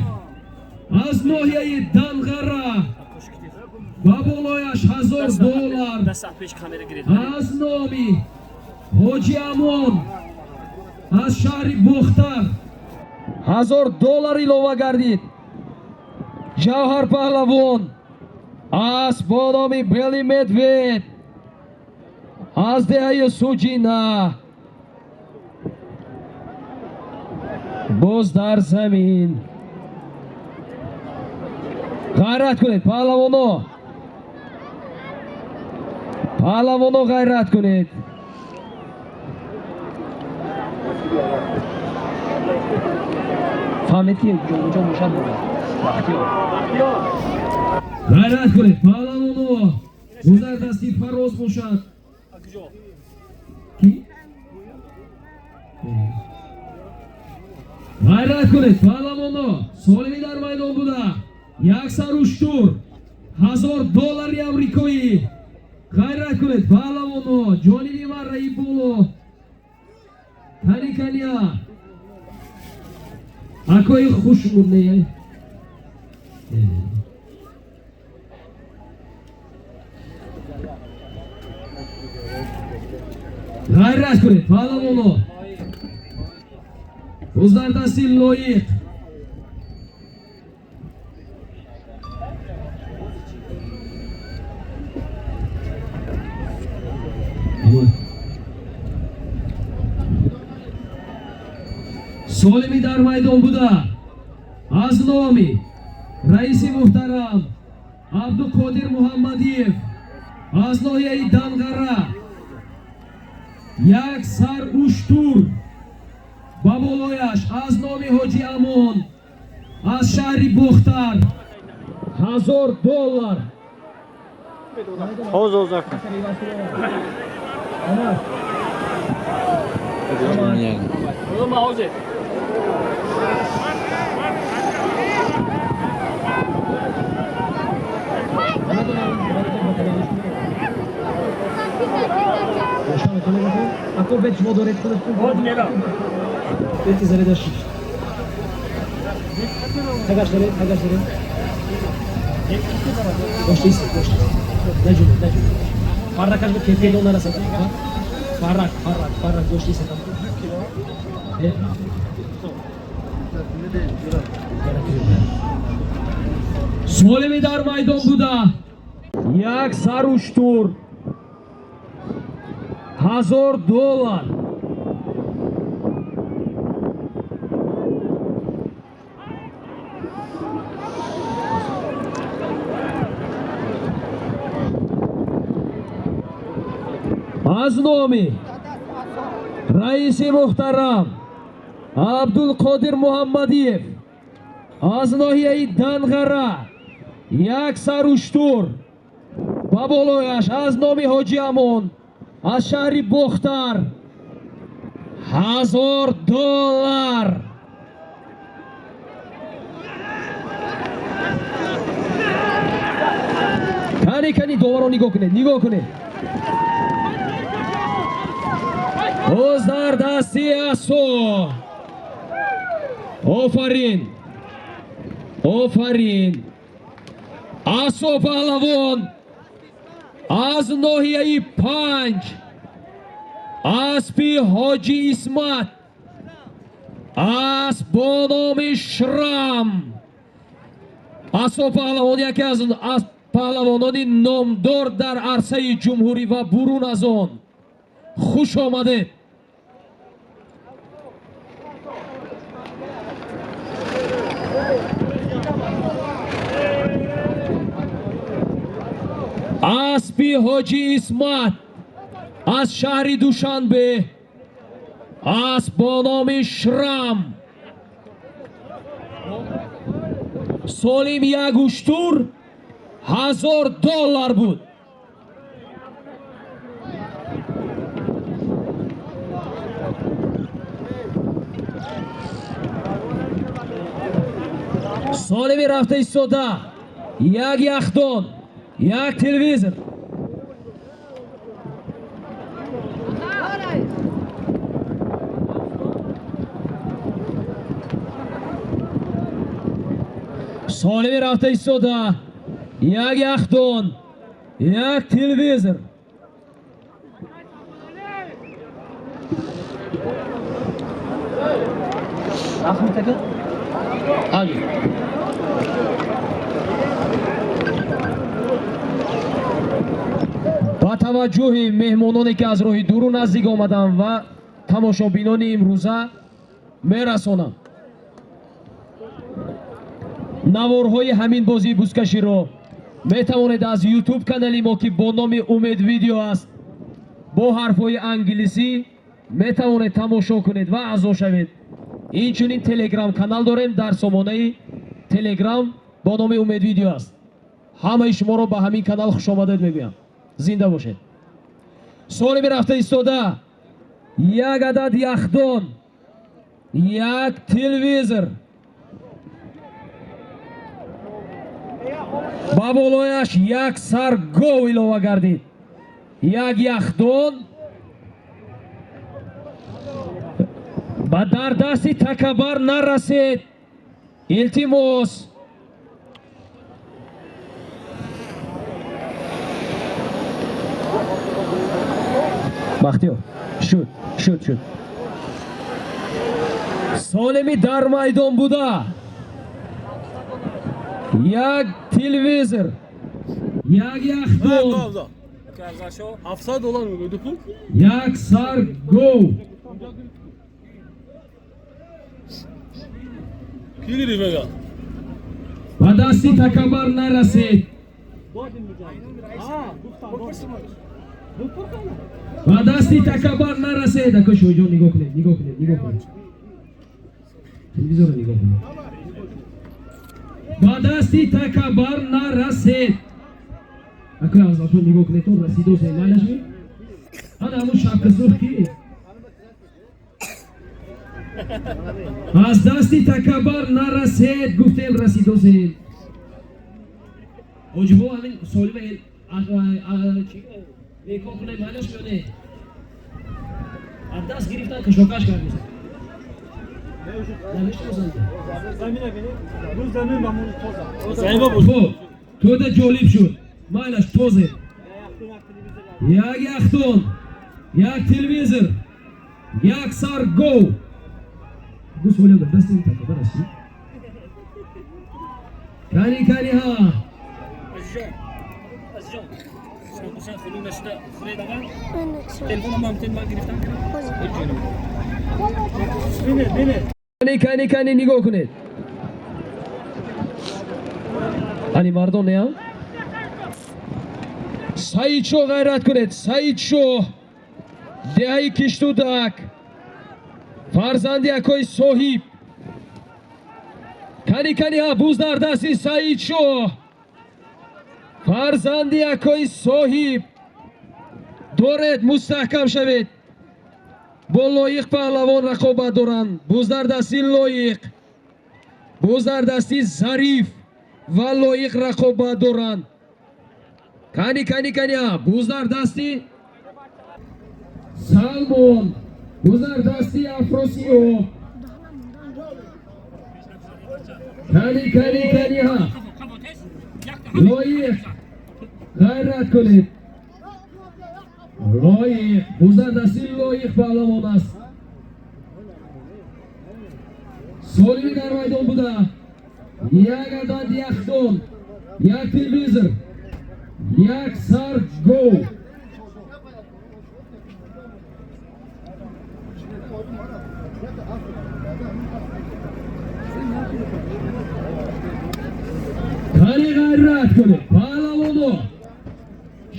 аз ноҳияи Данғара ба болояш $1000 аз номи Ҳоҷи Амон аз шаҳри Бохтар $1000 илова гардид. Ҷавҳар паҳлавон аз бо номи Бели Медвед аз деҳаи Суҷина боз дар замин. Ғайрат кунед паҳлавоно, паҳлавоно ғайрат кунед. Фаҳмед ки ҷо бошад Бахтиёр. Ғайрат кунед паҳлавоно, гузар дасти Фароз бошад. Ки? Ғайрат кунед паҳлавоно, солими дар майдон буда як сар уштур $1000 амрикоӣ. Ғайрат кунед паҳлавоно, ҷониби марраи боло кани кания акои хуш не. Ғайрат кунед паҳлавоно, гузар дасти лоиқ. Солими дар майдон буда аз номи раиси муҳтарам Абдуқодир Муҳаммадиев аз ноҳияи Данғара як сар уштур ба болояш аз номи Ҳоҷи Амон аз шаҳри Бохтар $1000. Ако бет шумо доред худатон. Бети зареда шиш. Тагаш доред, тагаш доред. Дошти, дошти. Наҷум, наҷум. Фарракаш ба кефедон нарасад. Фаррак, фаррак, фаррак дошти сатам. Солими дар майдон буда. Як саруштур. $1000. Аз номи раиси муҳтарам Абдулқодир Муҳаммадиев аз ноҳияи Данғара як саруштур ба болояш аз номи Ҳоҷи Амон аз шаҳри Бохтар $1000. Кани кани доваро нигоҳ кунед, нигоҳ кунед. Оз дар дасти Асо. Офарин, офарин. Асо паҳлавон аз ноҳияи Панҷ, аспи Ҳоҷи Исмат, асп бо номи Шрам. Асо паҳлавон яке аз паҳлавонони номдор дар арсаи ҷумҳурӣ ва бурун аз он. Хуш омадед. Аспи Ҳоҷи Исмат аз шаҳри Душанбе, асп бо номи Шрам. Солим як уштур $1000 буд. Солими рафта истода як яхдон, як телевизор. Солими рафта истода як яхдон, як телевизор. Ахмед ака? Али. Ба таваҷҷӯҳи меҳмононе ки аз роҳи дуру наздик омаданд ва тамошобинони имрӯза мерасонам. Наворҳои ҳамин бозии бузкаширо метавонед аз ютуб канали мо, ки бо номи Умед Видео аст, бо ҳарфҳои англисӣ метавонед тамошо кунед ва аъзо шавед. Инчунин телеграм канал дорем дар сомонаи телеграм бо номи Умед Видео аст. Ҳамаи шуморо ба ҳамин канал хушомадед мегӯям. Зинда бошед. Солими рафта истода як адад яхдон, як телевизор, ба болояш як сар гов илова гардид. Як яхдон ба дар дасти такабар нарасед. Илтимос. Бахтиёр, шуд, шуд, шуд. Солими дар майдон буда як телевизор, як яхдон, $700 як сар гов. Ба дасти такабар нарасед. Ба дасти такабар нарасед. Ако шоҳиҷон нигоҳ кунед, нигоҳ кунед, нигоҳ кунед. Телевизорро нигоҳ кунед. Ба дасти такабар нарасед. Ако Афзалшон нигоҳ кунед, то расидосе майлаш ми? Ана ҳамун шапка сурх ки? Аз дасти такабар нарасед, гуфтем расидосем. Ҳоҷибо ҳамин солима бекор кунем, майлаш ё не? Аз даст гирифтан, кашокаш кардеса. Намешиносанд. Хуб, тӯда ҷолиб шуд. Майлаш, тозе. Як яхдон, як телевизор, як сар гов. Гӯсолиёда дасти барасӣ. Кани, кани ҳа. Азизҷон, Азизҷон, Хусейн хулуқ нашуда хӯред аввал. Телефонам ҳам тен ман гирифтам. Кани, кани, кани, нигоҳ кунед. Ани мардон не, Саидшоҳ, ғайрат кунед. Саидшоҳ, деҳаи Киштудак, фарзанди акои Соҳиб. Кани, кани ҳа, буз дар дасти Саидшоҳ, фарзанди акои Соҳиб. Доред, мустаҳкам шавед. Бо Лоиқ паҳлавон рақобат доранд. Буз дар дасти Лоиқ, буз дар дасти Зариф ва Лоиқ рақобат доранд. Кани, кани, кани ҳа, буз дар дасти Салмон, буз дар дасти Афросиёб. Кани, кани, кани ҳа, Лоиқ, ғайрат кунед. Лоиқ, буз дар дасти Лоиқ паҳлавон аст. Солими дар майдон буда. Як адад яхдон, як телевизор, як сар гов. Кани, ғайрат кунед, паҳлавоно.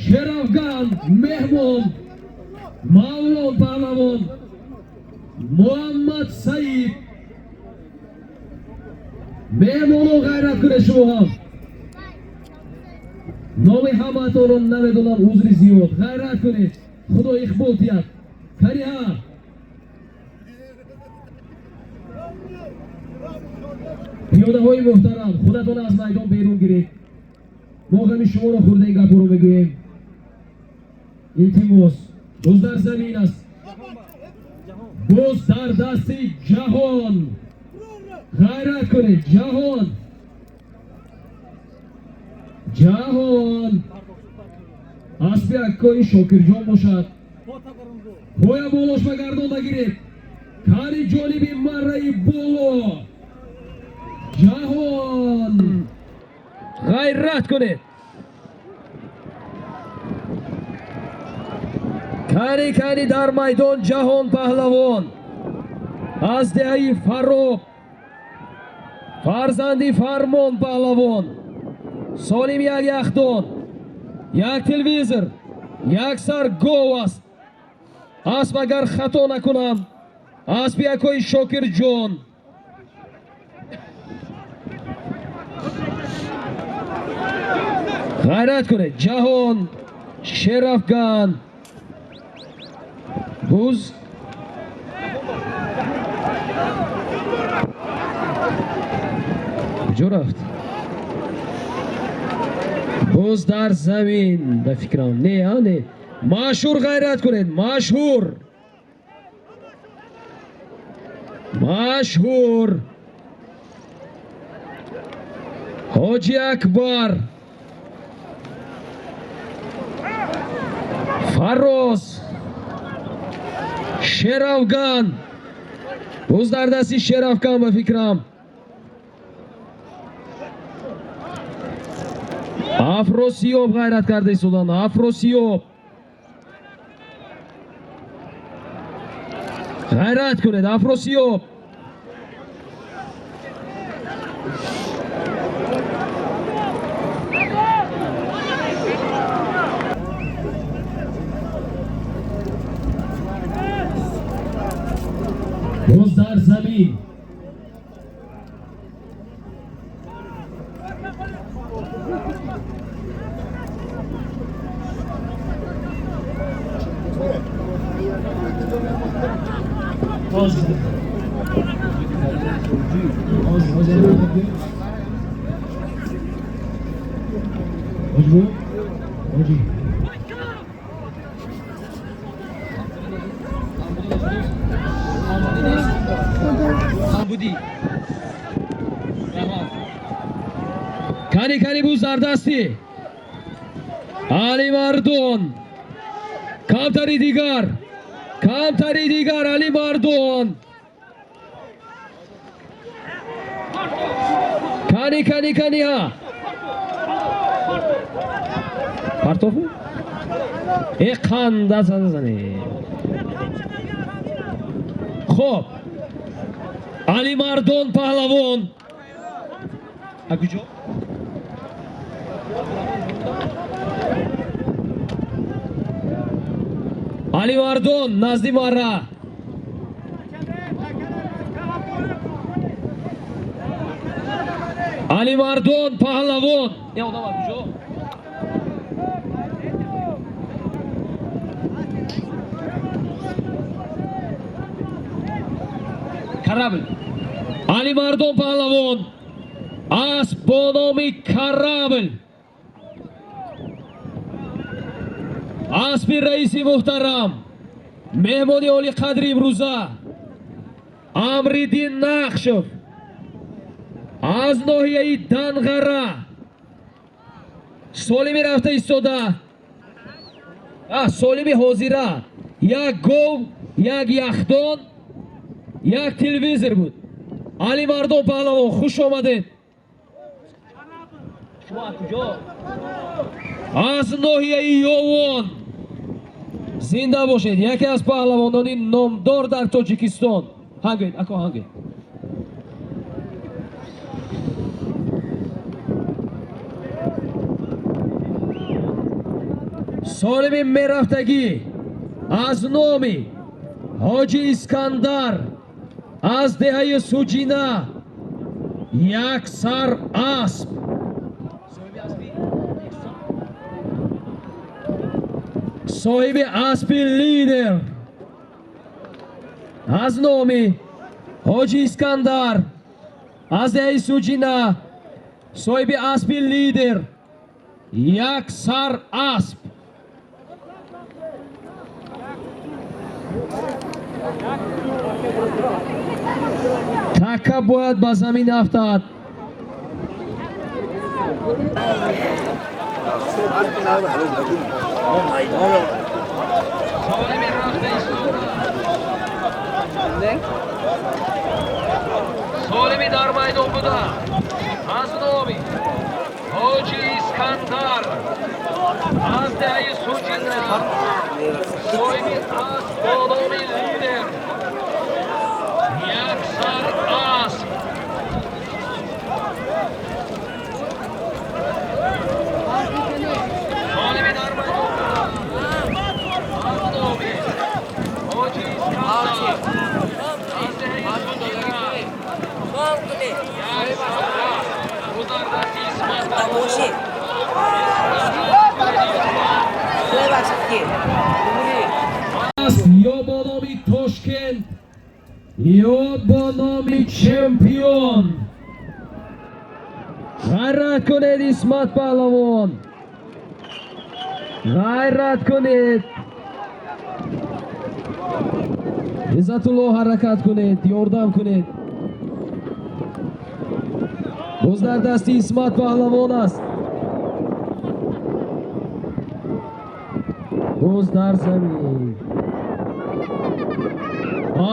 Шерафган меҳмон, Мавлон паҳлавон, Муҳаммад Саид меҳмоно, ғайрат кунед шумо ҳам. Номи ҳамаатонро намедонам, узри зиёд. Ғайрат кунед, Худо иқбол диҳад. Кани ҳа, пиёдаҳои муҳтарам, худатон аз майдон берун гиред. Мо ғами шуморо хӯрдаи гапҳоро мегӯем. Илтимос. Боз дар замин аст, боз дар дасти Ҷаҳон. Ғайрат кунед, Ҷаҳон, Ҷаҳон, аспи аккои Шокирҷон бошад. Поя болош ба гардон нагиред. Кани, ҷониби марраи боло, Ҷаҳон, ғайрат кунед. Кани, кани, дар майдон Ҷаҳон паҳлавон аз деҳаи Фарроб, фарзанди Фармон паҳлавон. Солим як яхдон, як телевизор, як сар гов аст. Асп, агар хато накунам, аспи акои Шокирҷон. Ғайрат кунед, Ҷаҳон, Шерафган. Буз куҷо рафт? Боз дар замин, ба фикрам. Не, а не. Машҳур, ғайрат кунед, машҳур, машҳур, Ҳоҷи Акбар, Фарроз, Шерафган. Боз дар дасти Шерафган, ба фикрам. Афросиёб ғайрат карда истодан. Афросиёб, ғайрат кунед, Афросиёб. Боз дар замин. Боз. Боз, боз. Ҳоҷибу, ҳоҷи. Будӣ. Раҳмат. Кани, кани, буз дар дасти Алимардон. Камтари дигар, камтари дигар, Алимардон. Кани, кани, кани, ҳа, партофу э қанда зане. Хоб, Алимардон паҳлавон а куҷо? Алимардон назди мара. Алимардон паҳлавон е одам а куҷо? Корабль. Алимардон паҳлавон, асп бо номи Корабль, аспи раиси муҳтарам, меҳмони олиқадри имрӯза Амриддин Нақшов аз ноҳияи Данғара солими рафта истода, солими ҳозира як гов, як яхдон, як телевизор буд. Алимардон паҳлавон, хуш омадед. Шумо аз куҷо? Аз ноҳияи Ёвон. Зинда бошед, яке аз паҳлавонони номдор дар Тоҷикистон. Ҳангед, ако, ҳангед. Солими мерафтагӣ аз номи ҳоҷи Искандар аз деҳаи Суҷина як сар асп. Соҳиби аспи лидер аз номи ҳоҷи Искандар аз деҳаи Суҷина, соҳиби аспи лидер, як сар асп. Така бояд ба замин афтад. Солими дар майдон буда аз номи ҳоҷи Искандар аз деҳаи Суҷина, соҳиби асп бо номи лидер, як сар асп. Солими дар майдон буда аз номи ҳоҷи Искандар аз деҳаи Суҷина, як сар асп. Ӯ дар дасти Исмат. Асп ё бо номи Тошкент, ё бо номи Чемпион. Ғайрат кунед, Исмат паҳлавон, ғайрат кунед. Иззатулло, ҳаракат кунед, ёрдам кунед. Боз дар дасти Исмат паҳлавон аст. Боз дар замин.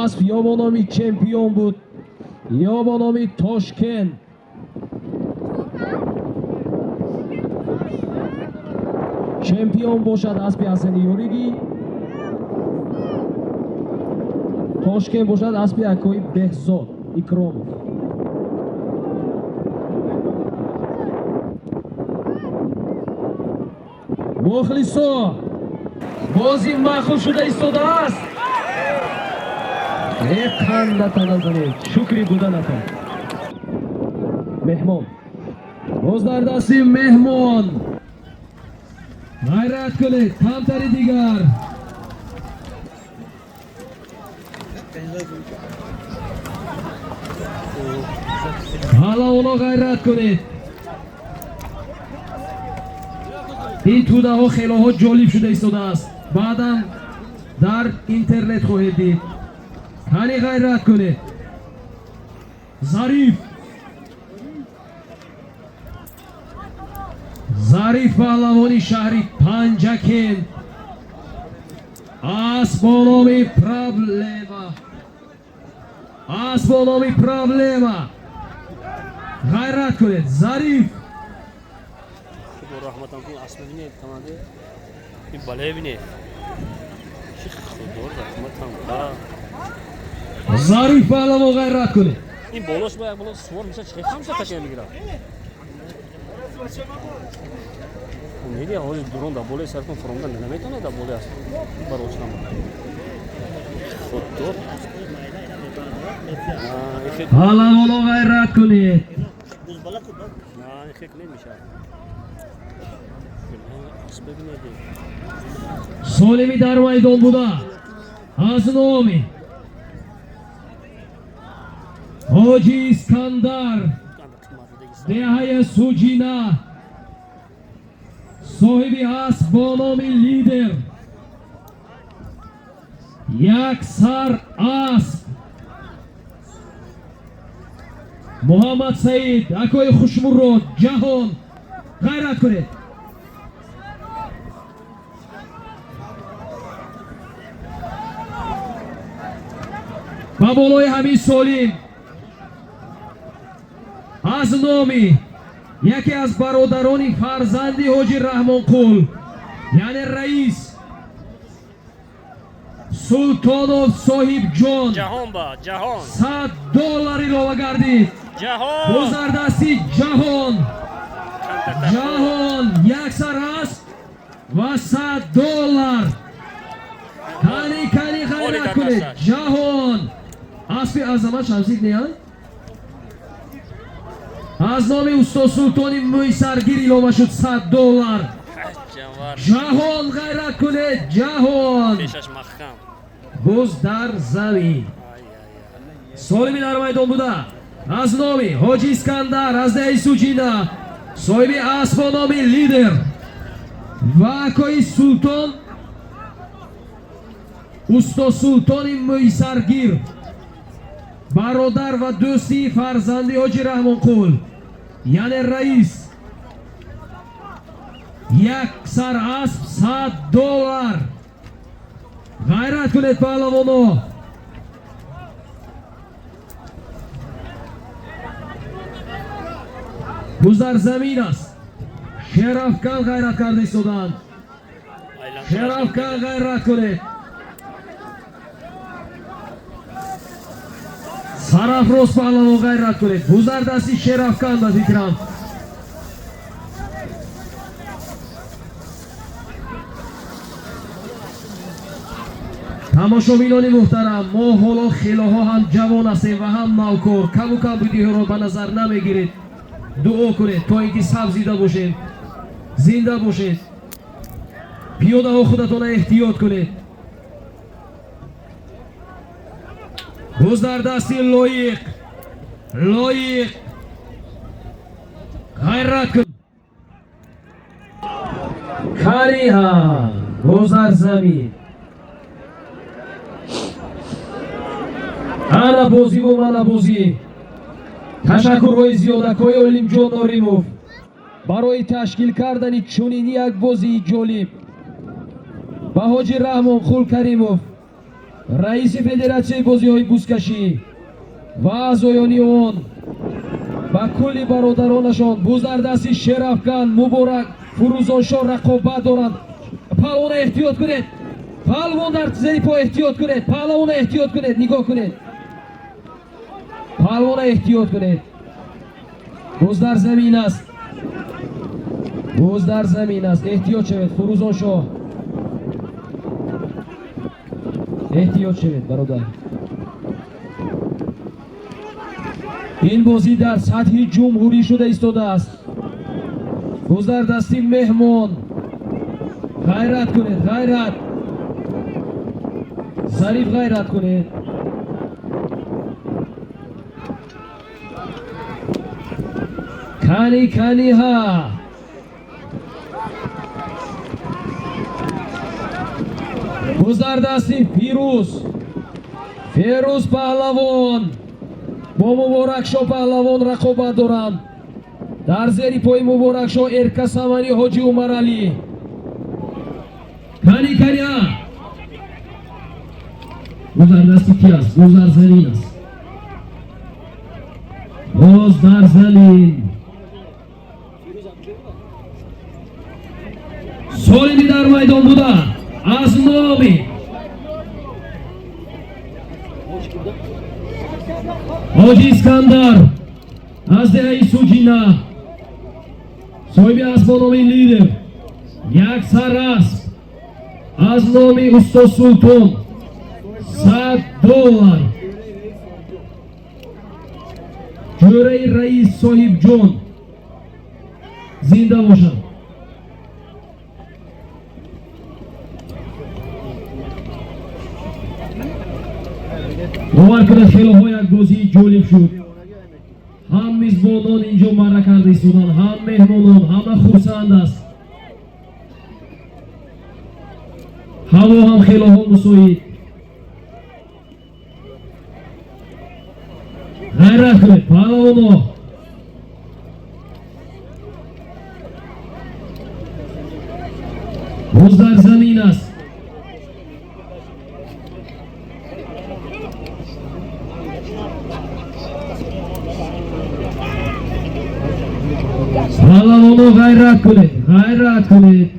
Асп ё бо номи Чемпион буд, ё бо номи Тошкент. Чемпион бошад аспи Ҳасани Ёригӣ, Тошкент бошад аспи акои Беҳзод Икромов. Мухлисо, бозӣ маъқул шуда истодааст. Е қандата назанед, шукри буданатон. Меҳмон боз дар дасти меҳмон. Ғайрат кунед, камтари дигар. Ҳалавоно, ғайрат кунед. Ин тӯдаҳо хелоҳо ҷолиб шуда истодааст, баъдан дар интернет хоҳед дид. Ҳани, ғайрат кунед. Зариф, Зариф паҳлавони шаҳри Панҷакент асп бо номи Проблема, асп бо номи Проблема. Ғайрат кунед, Зариф. Худо раҳматам кун, асп бинед, команде ин бале бинед. Чи худо раҳматам ка. Зариф паҳлавон, ғайрат кунед. Ин болош ба як боло сувор меша, чи хамша ташия мегирад. Умеди ҳозир дурон дар болои сар кун фуромда наметавонад дар болои асп бароч нама. Худо. Паҳлавоно, ғайрат кунед. На, ин хел намешавад. Асп бибинед. Солими дар майдон буда аз номи Ҳоҷи Искандар, деҳаи Суҷина, соҳиби асп бо номи Лидер, як сар асп Муҳаммад Саид, акои Хушмурод, Ҷаҳон, ғайрат кунед. Ба болои ҳамин солим аз номи яке аз бародарони фарзанди Ҳоҷи Раҳмонқул, яъне раис Султонов Соҳибҷон, Ҷаҳон ба ҷаҳон. $100 илова гардид. Ҷаҳон. Бозардасти Ҷаҳон. Ҷаҳон як сар аст ва $100. Кани, кани, ғайрат кунед. Ҷаҳон аспи Азамат Шамсид неа? Аз номи устод Султони Мӯйсаргир илова шуд $100. Ҷаҳон, ғайрат кунед, Ҷаҳон. Пешаш маҳкам. Боз дар замин. Солими дар майдон буда аз номи Ҳоҷи Искандар аз деҳаи Суҷина, соҳиби асп бо номи Лидер ва акои Султон, устод Султони Мӯйсаргир, бародар ва дӯсти фарзанди Ҳоҷи Раҳмонқул, яъне раис, як сар асп, $100. Ғайрат кунед, паҳлавоно. Гузар замин аст. Шерафкан ғайрат карда истодаанд. Шерафкан, ғайрат кунед. Сарафроз паҳлавон, ғайрат кунед. Гузар дасти Шерафкан, ба фикрам. Тамошобинони муҳтарам, мо ҳоло хелоҳо ҳам ҷавон ҳастем ва ҳам навкор. Каму камбудиҳоро ба назар намегиред. Дуо кунед то ин ки сабзида бошем, зинда бошед. Пиёдаҳо, худатона эҳтиёт кунед. Боз дар дасти Лоиқ, Лоиқ, ғайрат кун. Кариҳа боз дар замин. Ана бозиву мана бозӣ. Ташаккурҳои зиёдакҳои Олимҷон Норимов барои ташкил кардани чунин як бозии ҷолиб ба Ҳоҷи Раҳмон Хулкаримов, раиси федератсияи бозиҳои бузкашӣ, ва аъзоёни он, ба кулли бародаронашон. Буз дар дасти Шерафкан, Муборак, Фурӯзоншоҳ рақобат доранд. Паҳлавона эҳтиёт кунед, паҳлавон дар зери по, эҳтиёт кунед, паҳлавона эҳтиёт кунед, нигоҳ кунед, паҳлавона эҳтиёт кунед. Боз дар замин аст, боз дар замин аст. Эҳтиёт шавед, Фурӯзоншоҳ, эҳтиёт шавед, бародар. Ин бозӣ дар сатҳи ҷумҳурӣ шуда истодааст. Боз дар дасти меҳмон. Ғайрат кунед, ғайрат. Зариф, ғайрат кунед. Кани, каниҳа. Боз дар дасти Фирӯз, Ферӯз паҳлавон. Бо Муборакшо паҳлавон рақобат доранд. Дар зери пои Муборакшо Эрка Самани Ҳоҷи Умаралӣ. Кани, каня, боз дар дасти ки аст? Боз дар замин аст, боз дар замин. Солими дар майдон буда аз номи Ҳоҷи Искандар аз деҳаи Суҷина, соҳиби асб бо номи Лидер, як сар асб аз номи устод Султон, $100. Ҷӯраи раис Соҳибҷон зинда бошад. Бовар кунед, хелоҳо як бозии ҷолиб шуд. Ҳам мизбонон инҷо марра карда истоданд, ҳам меҳмонон, ҳама хурсанд аст. Ҳаво ҳам хелоҳо мусоид. Ғайрат кунед, паҳлавоно. Боз дар замин аст. Паҳлавоно, ғайрат кунед, ғайрат кунед.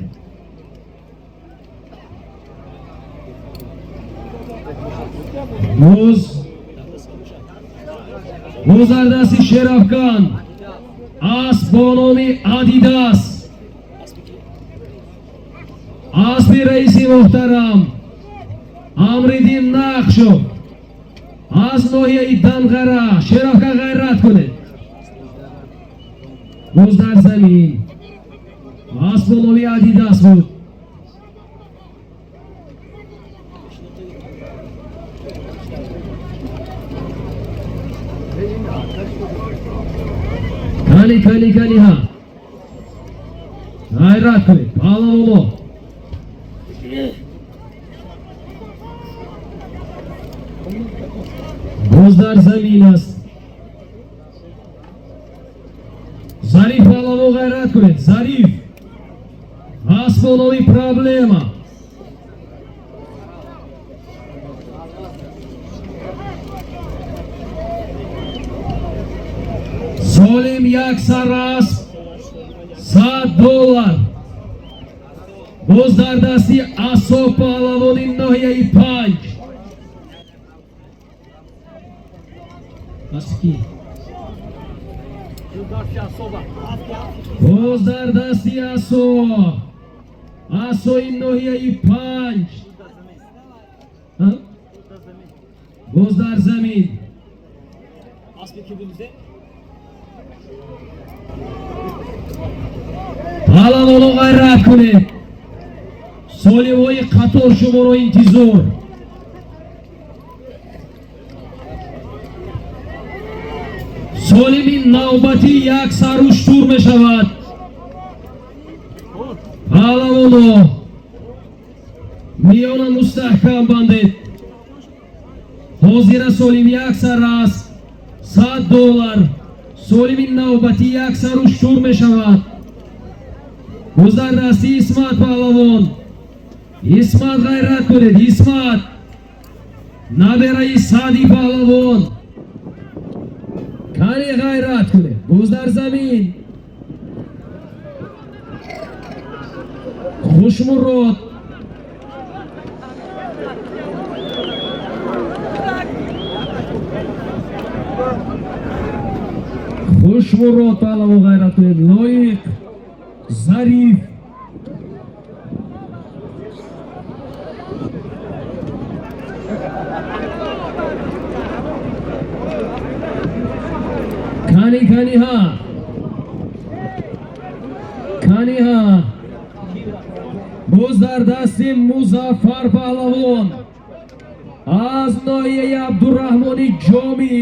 Боз дар дасти Шерафкан асб бо номи Адидас, асби раиси муҳтарам Амриддин Нақшов аз ноҳияи Данғара. Шерафкан, ғайрат кунед. Боз дар замин асб бо номи Адидас буд. Кани, кани, кани ҳа, ғайрат кунед, паҳлавоно. Боз дар замин аст Зариф. Паҳлавон, ғайрат кунед. Зариф, асб бо номи Проблема. Солим, як сар асб, $100. Боз дар дасти Асо паҳлавони ноҳияи Панҷ. Дасти ки? Боз дар дасти Асо, Асои ноҳияи Панҷ. Ҳа? Боз дар замин. Асби ки буд бизде? Паҳлавоно, ғайрат кунед. Солимҳои қатор шуморо интизор. Солими навбатӣ як сару штур мешавад. Паҳлавоно, миёна мустаҳкам бандед. Ҳозира солим як сар аст, $100. Солими навбатӣ як сару штур мешавад. Боз дар дасти Исмат паҳлавон. Исмат, ғайрат кунед. Исмат, набераи Саъди паҳлавон. Кани, ғайрат кунед. Боз дар замин Хушмурод. Хушмурод паҳлавон, ғайрат кунед. Лоиқ, Зариф. Кани, кани ҳа, кани ҳа. Боз дар дасти Музаффар паҳлавон аз ноҳияи Абдурраҳмони Ҷомӣ.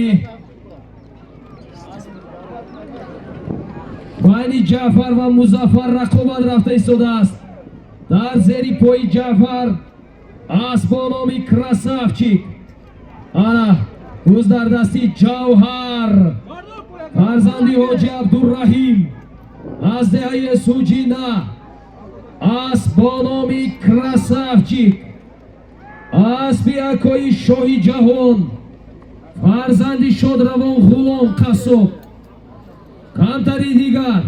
Байни Ҷаъфар ва Музаффар рақобат рафта истодааст. Дар зери пои Ҷаъфар асб бо номи Красавчик. Ана. Буз дар дасти Ҷавҳар, фарзанди ҳоҷи Абдурраҳим аз деҳаи Суҷина, асп бо номи Красавчик, аспи акои шоҳи ҷаҳон, фарзанди шодравон Ғулом Қассоб. Камтари дигар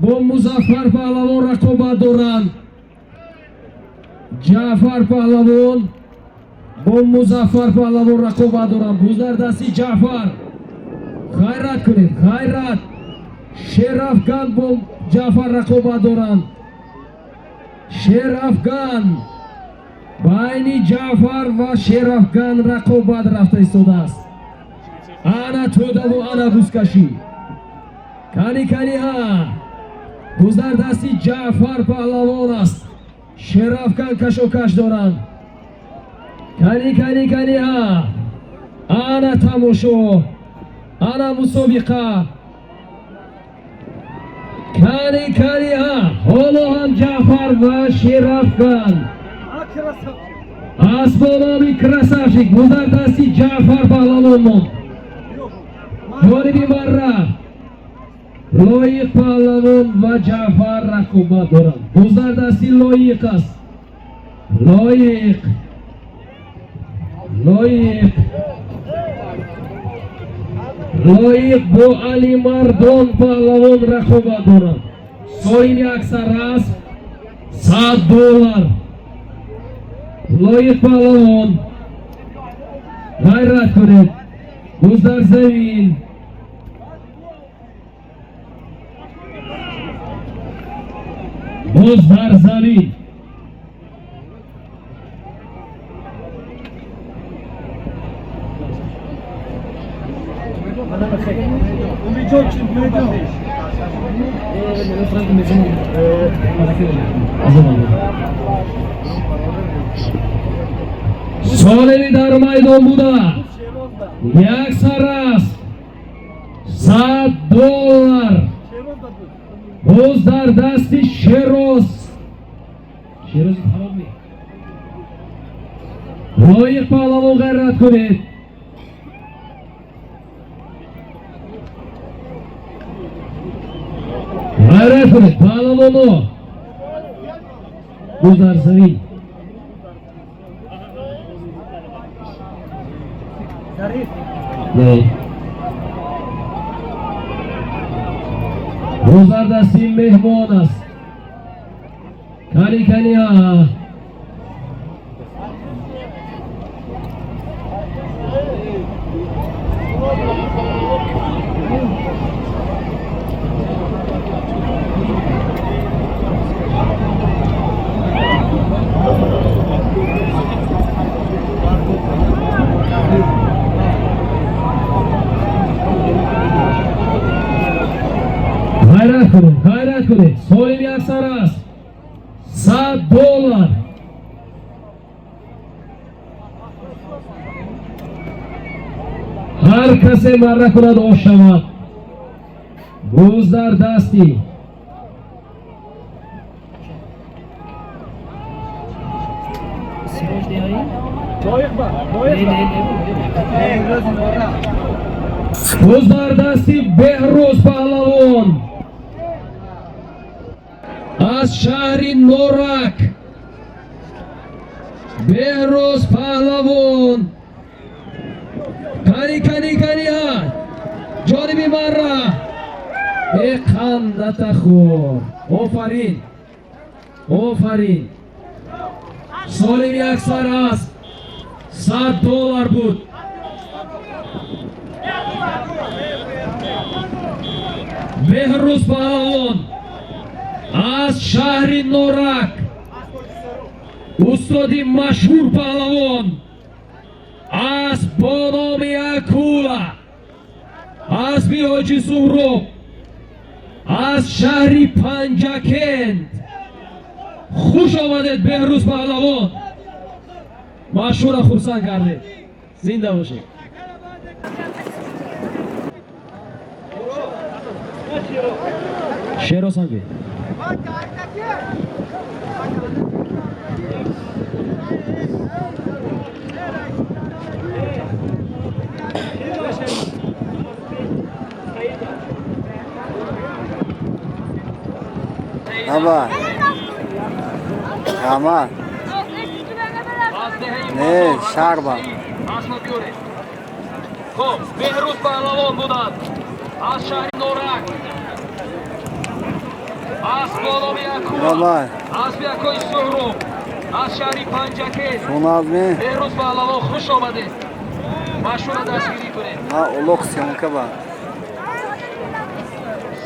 бо Музаффар паҳлавон рақобат доранд. Ҷаъфар паҳлавон бо Музаффар паҳлавон рақобат доранд. Буз дар дасти Ҷаъфар. Ғайрат кунед, ғайрат. Шерафган бо Ҷаъфар рақобат доранд. Шерафган, байни Ҷаъфар ва Шерафган рақобат рафта истодааст. Ана тӯдаву ана бузкашӣ. Кани, кани ҳа. Буз дар дасти Ҷаъфар паҳлавон аст. Шерафган кашокаш доранд. Кани, кани, кани ҳа. Ана тамошо, ана мусобиқа. Кани, кани ҳа. Ҳоло ҳам Ҷаъфар ва Шерафган. Асп бо номи Красавчик, буз дар дасти Ҷаъфар паҳлавон монд. Ҷониби марра Лоиқ паҳлавон ва Ҷаъфар рақобат доранд. Буз дар дасти Лоиқ аст. Лоиқ, Лоиқ, Лоиқ бо Алимардон паҳлавон рақобат доранд. Соҳиби аксар асп $100. Лоиқ паҳлавон, ғайрат кунед. Буз дар замин. Буз дар замин. Солими дар майдон буда як сар аст $100. Буз дар дасти Шероз. Шерози хароби. Лоиқ паҳлавон, ғайрат кунед. Ғайрат кунед паҳлавоно. Буз дар замин. Буз дар дасти меҳмон аст. Кани, кани ҳа. Ғайрат кунед, ғайрат кунед. Соҳиби аксар аст $100. Ҳар касе марра кунад, ош шавад. Буз дар дасти буз дар дасти Беҳрӯз паҳлавон аз шаҳри Норак. Беҳрӯз паҳлавон. Кани, кани, кани ҳа. Ҷониби марра. Э, қандата хӯр. Офарин, офарин. Солими аксар аст $100 буд. Беҳрӯз паҳлавон аз шаҳри Норак, устоди машҳур паҳлавон, асп бо номи Акула, аспи ҳоҷи Суҳроб аз шаҳри Панҷакент. Хуш омадед, Беҳрӯз паҳлавон, машҳурро хурсанд кардед. Зинда бошед. Шероз ҳам. Аба. Раҳмат. Не, шарба. Хуб, Беҳрӯз Паҳлавон буданд аз шаҳри Норак. Асп бо номи Акула, аспи акои Суҳроб аз шаҳри Панҷакент. Шуназми? Беҳрӯз Паҳлавон, хуш омадед. Машҳура дастгирӣ кунед. Ма улуқ съёмка ба.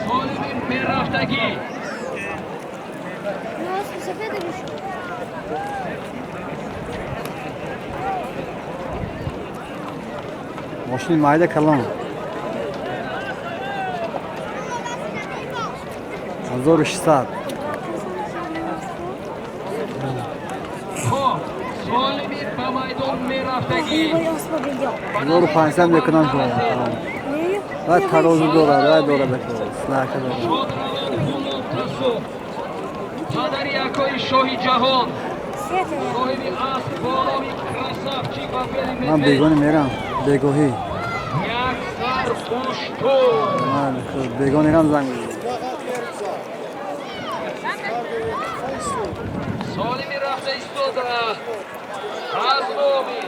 Солими мерафтагӣ. Мошини майда калон. 1600. Хоб, солими ба майдон мерафтагӣ. 1500 мекунам шумо. Вай тарозу дорад, вай дорад слака дорад. Шодравон Ғулом Қассоб, падари акои шоҳи ҷаҳон, соҳиби асп бо номи Красавчик ва Бели Ман Медвед. бегоҳӣ мерам, бегоҳӣ. Як сар уштур. Ман бегоҳ мерам, занг мезанам. Солими рафта истода аз номи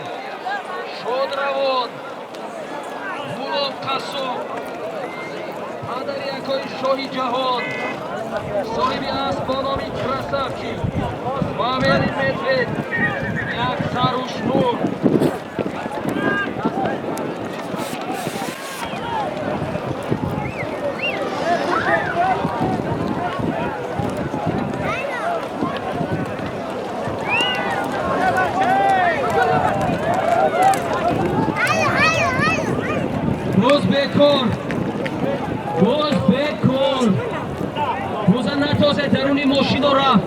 Шодравон Ғулом Қассоб, падари акои шоҳи ҷаҳон, соҳиби асп бо номи Красавчик ва Бели Медвед, як сар уштур. Боз бекор, боз бекор. Боза натозе даруни мошино рафт.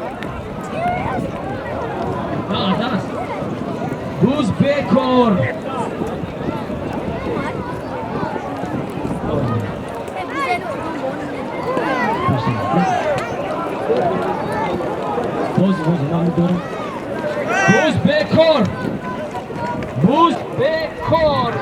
Даст. Буз бекор. Боз, боз, ман медорам. Буз бекор. Буз бекор.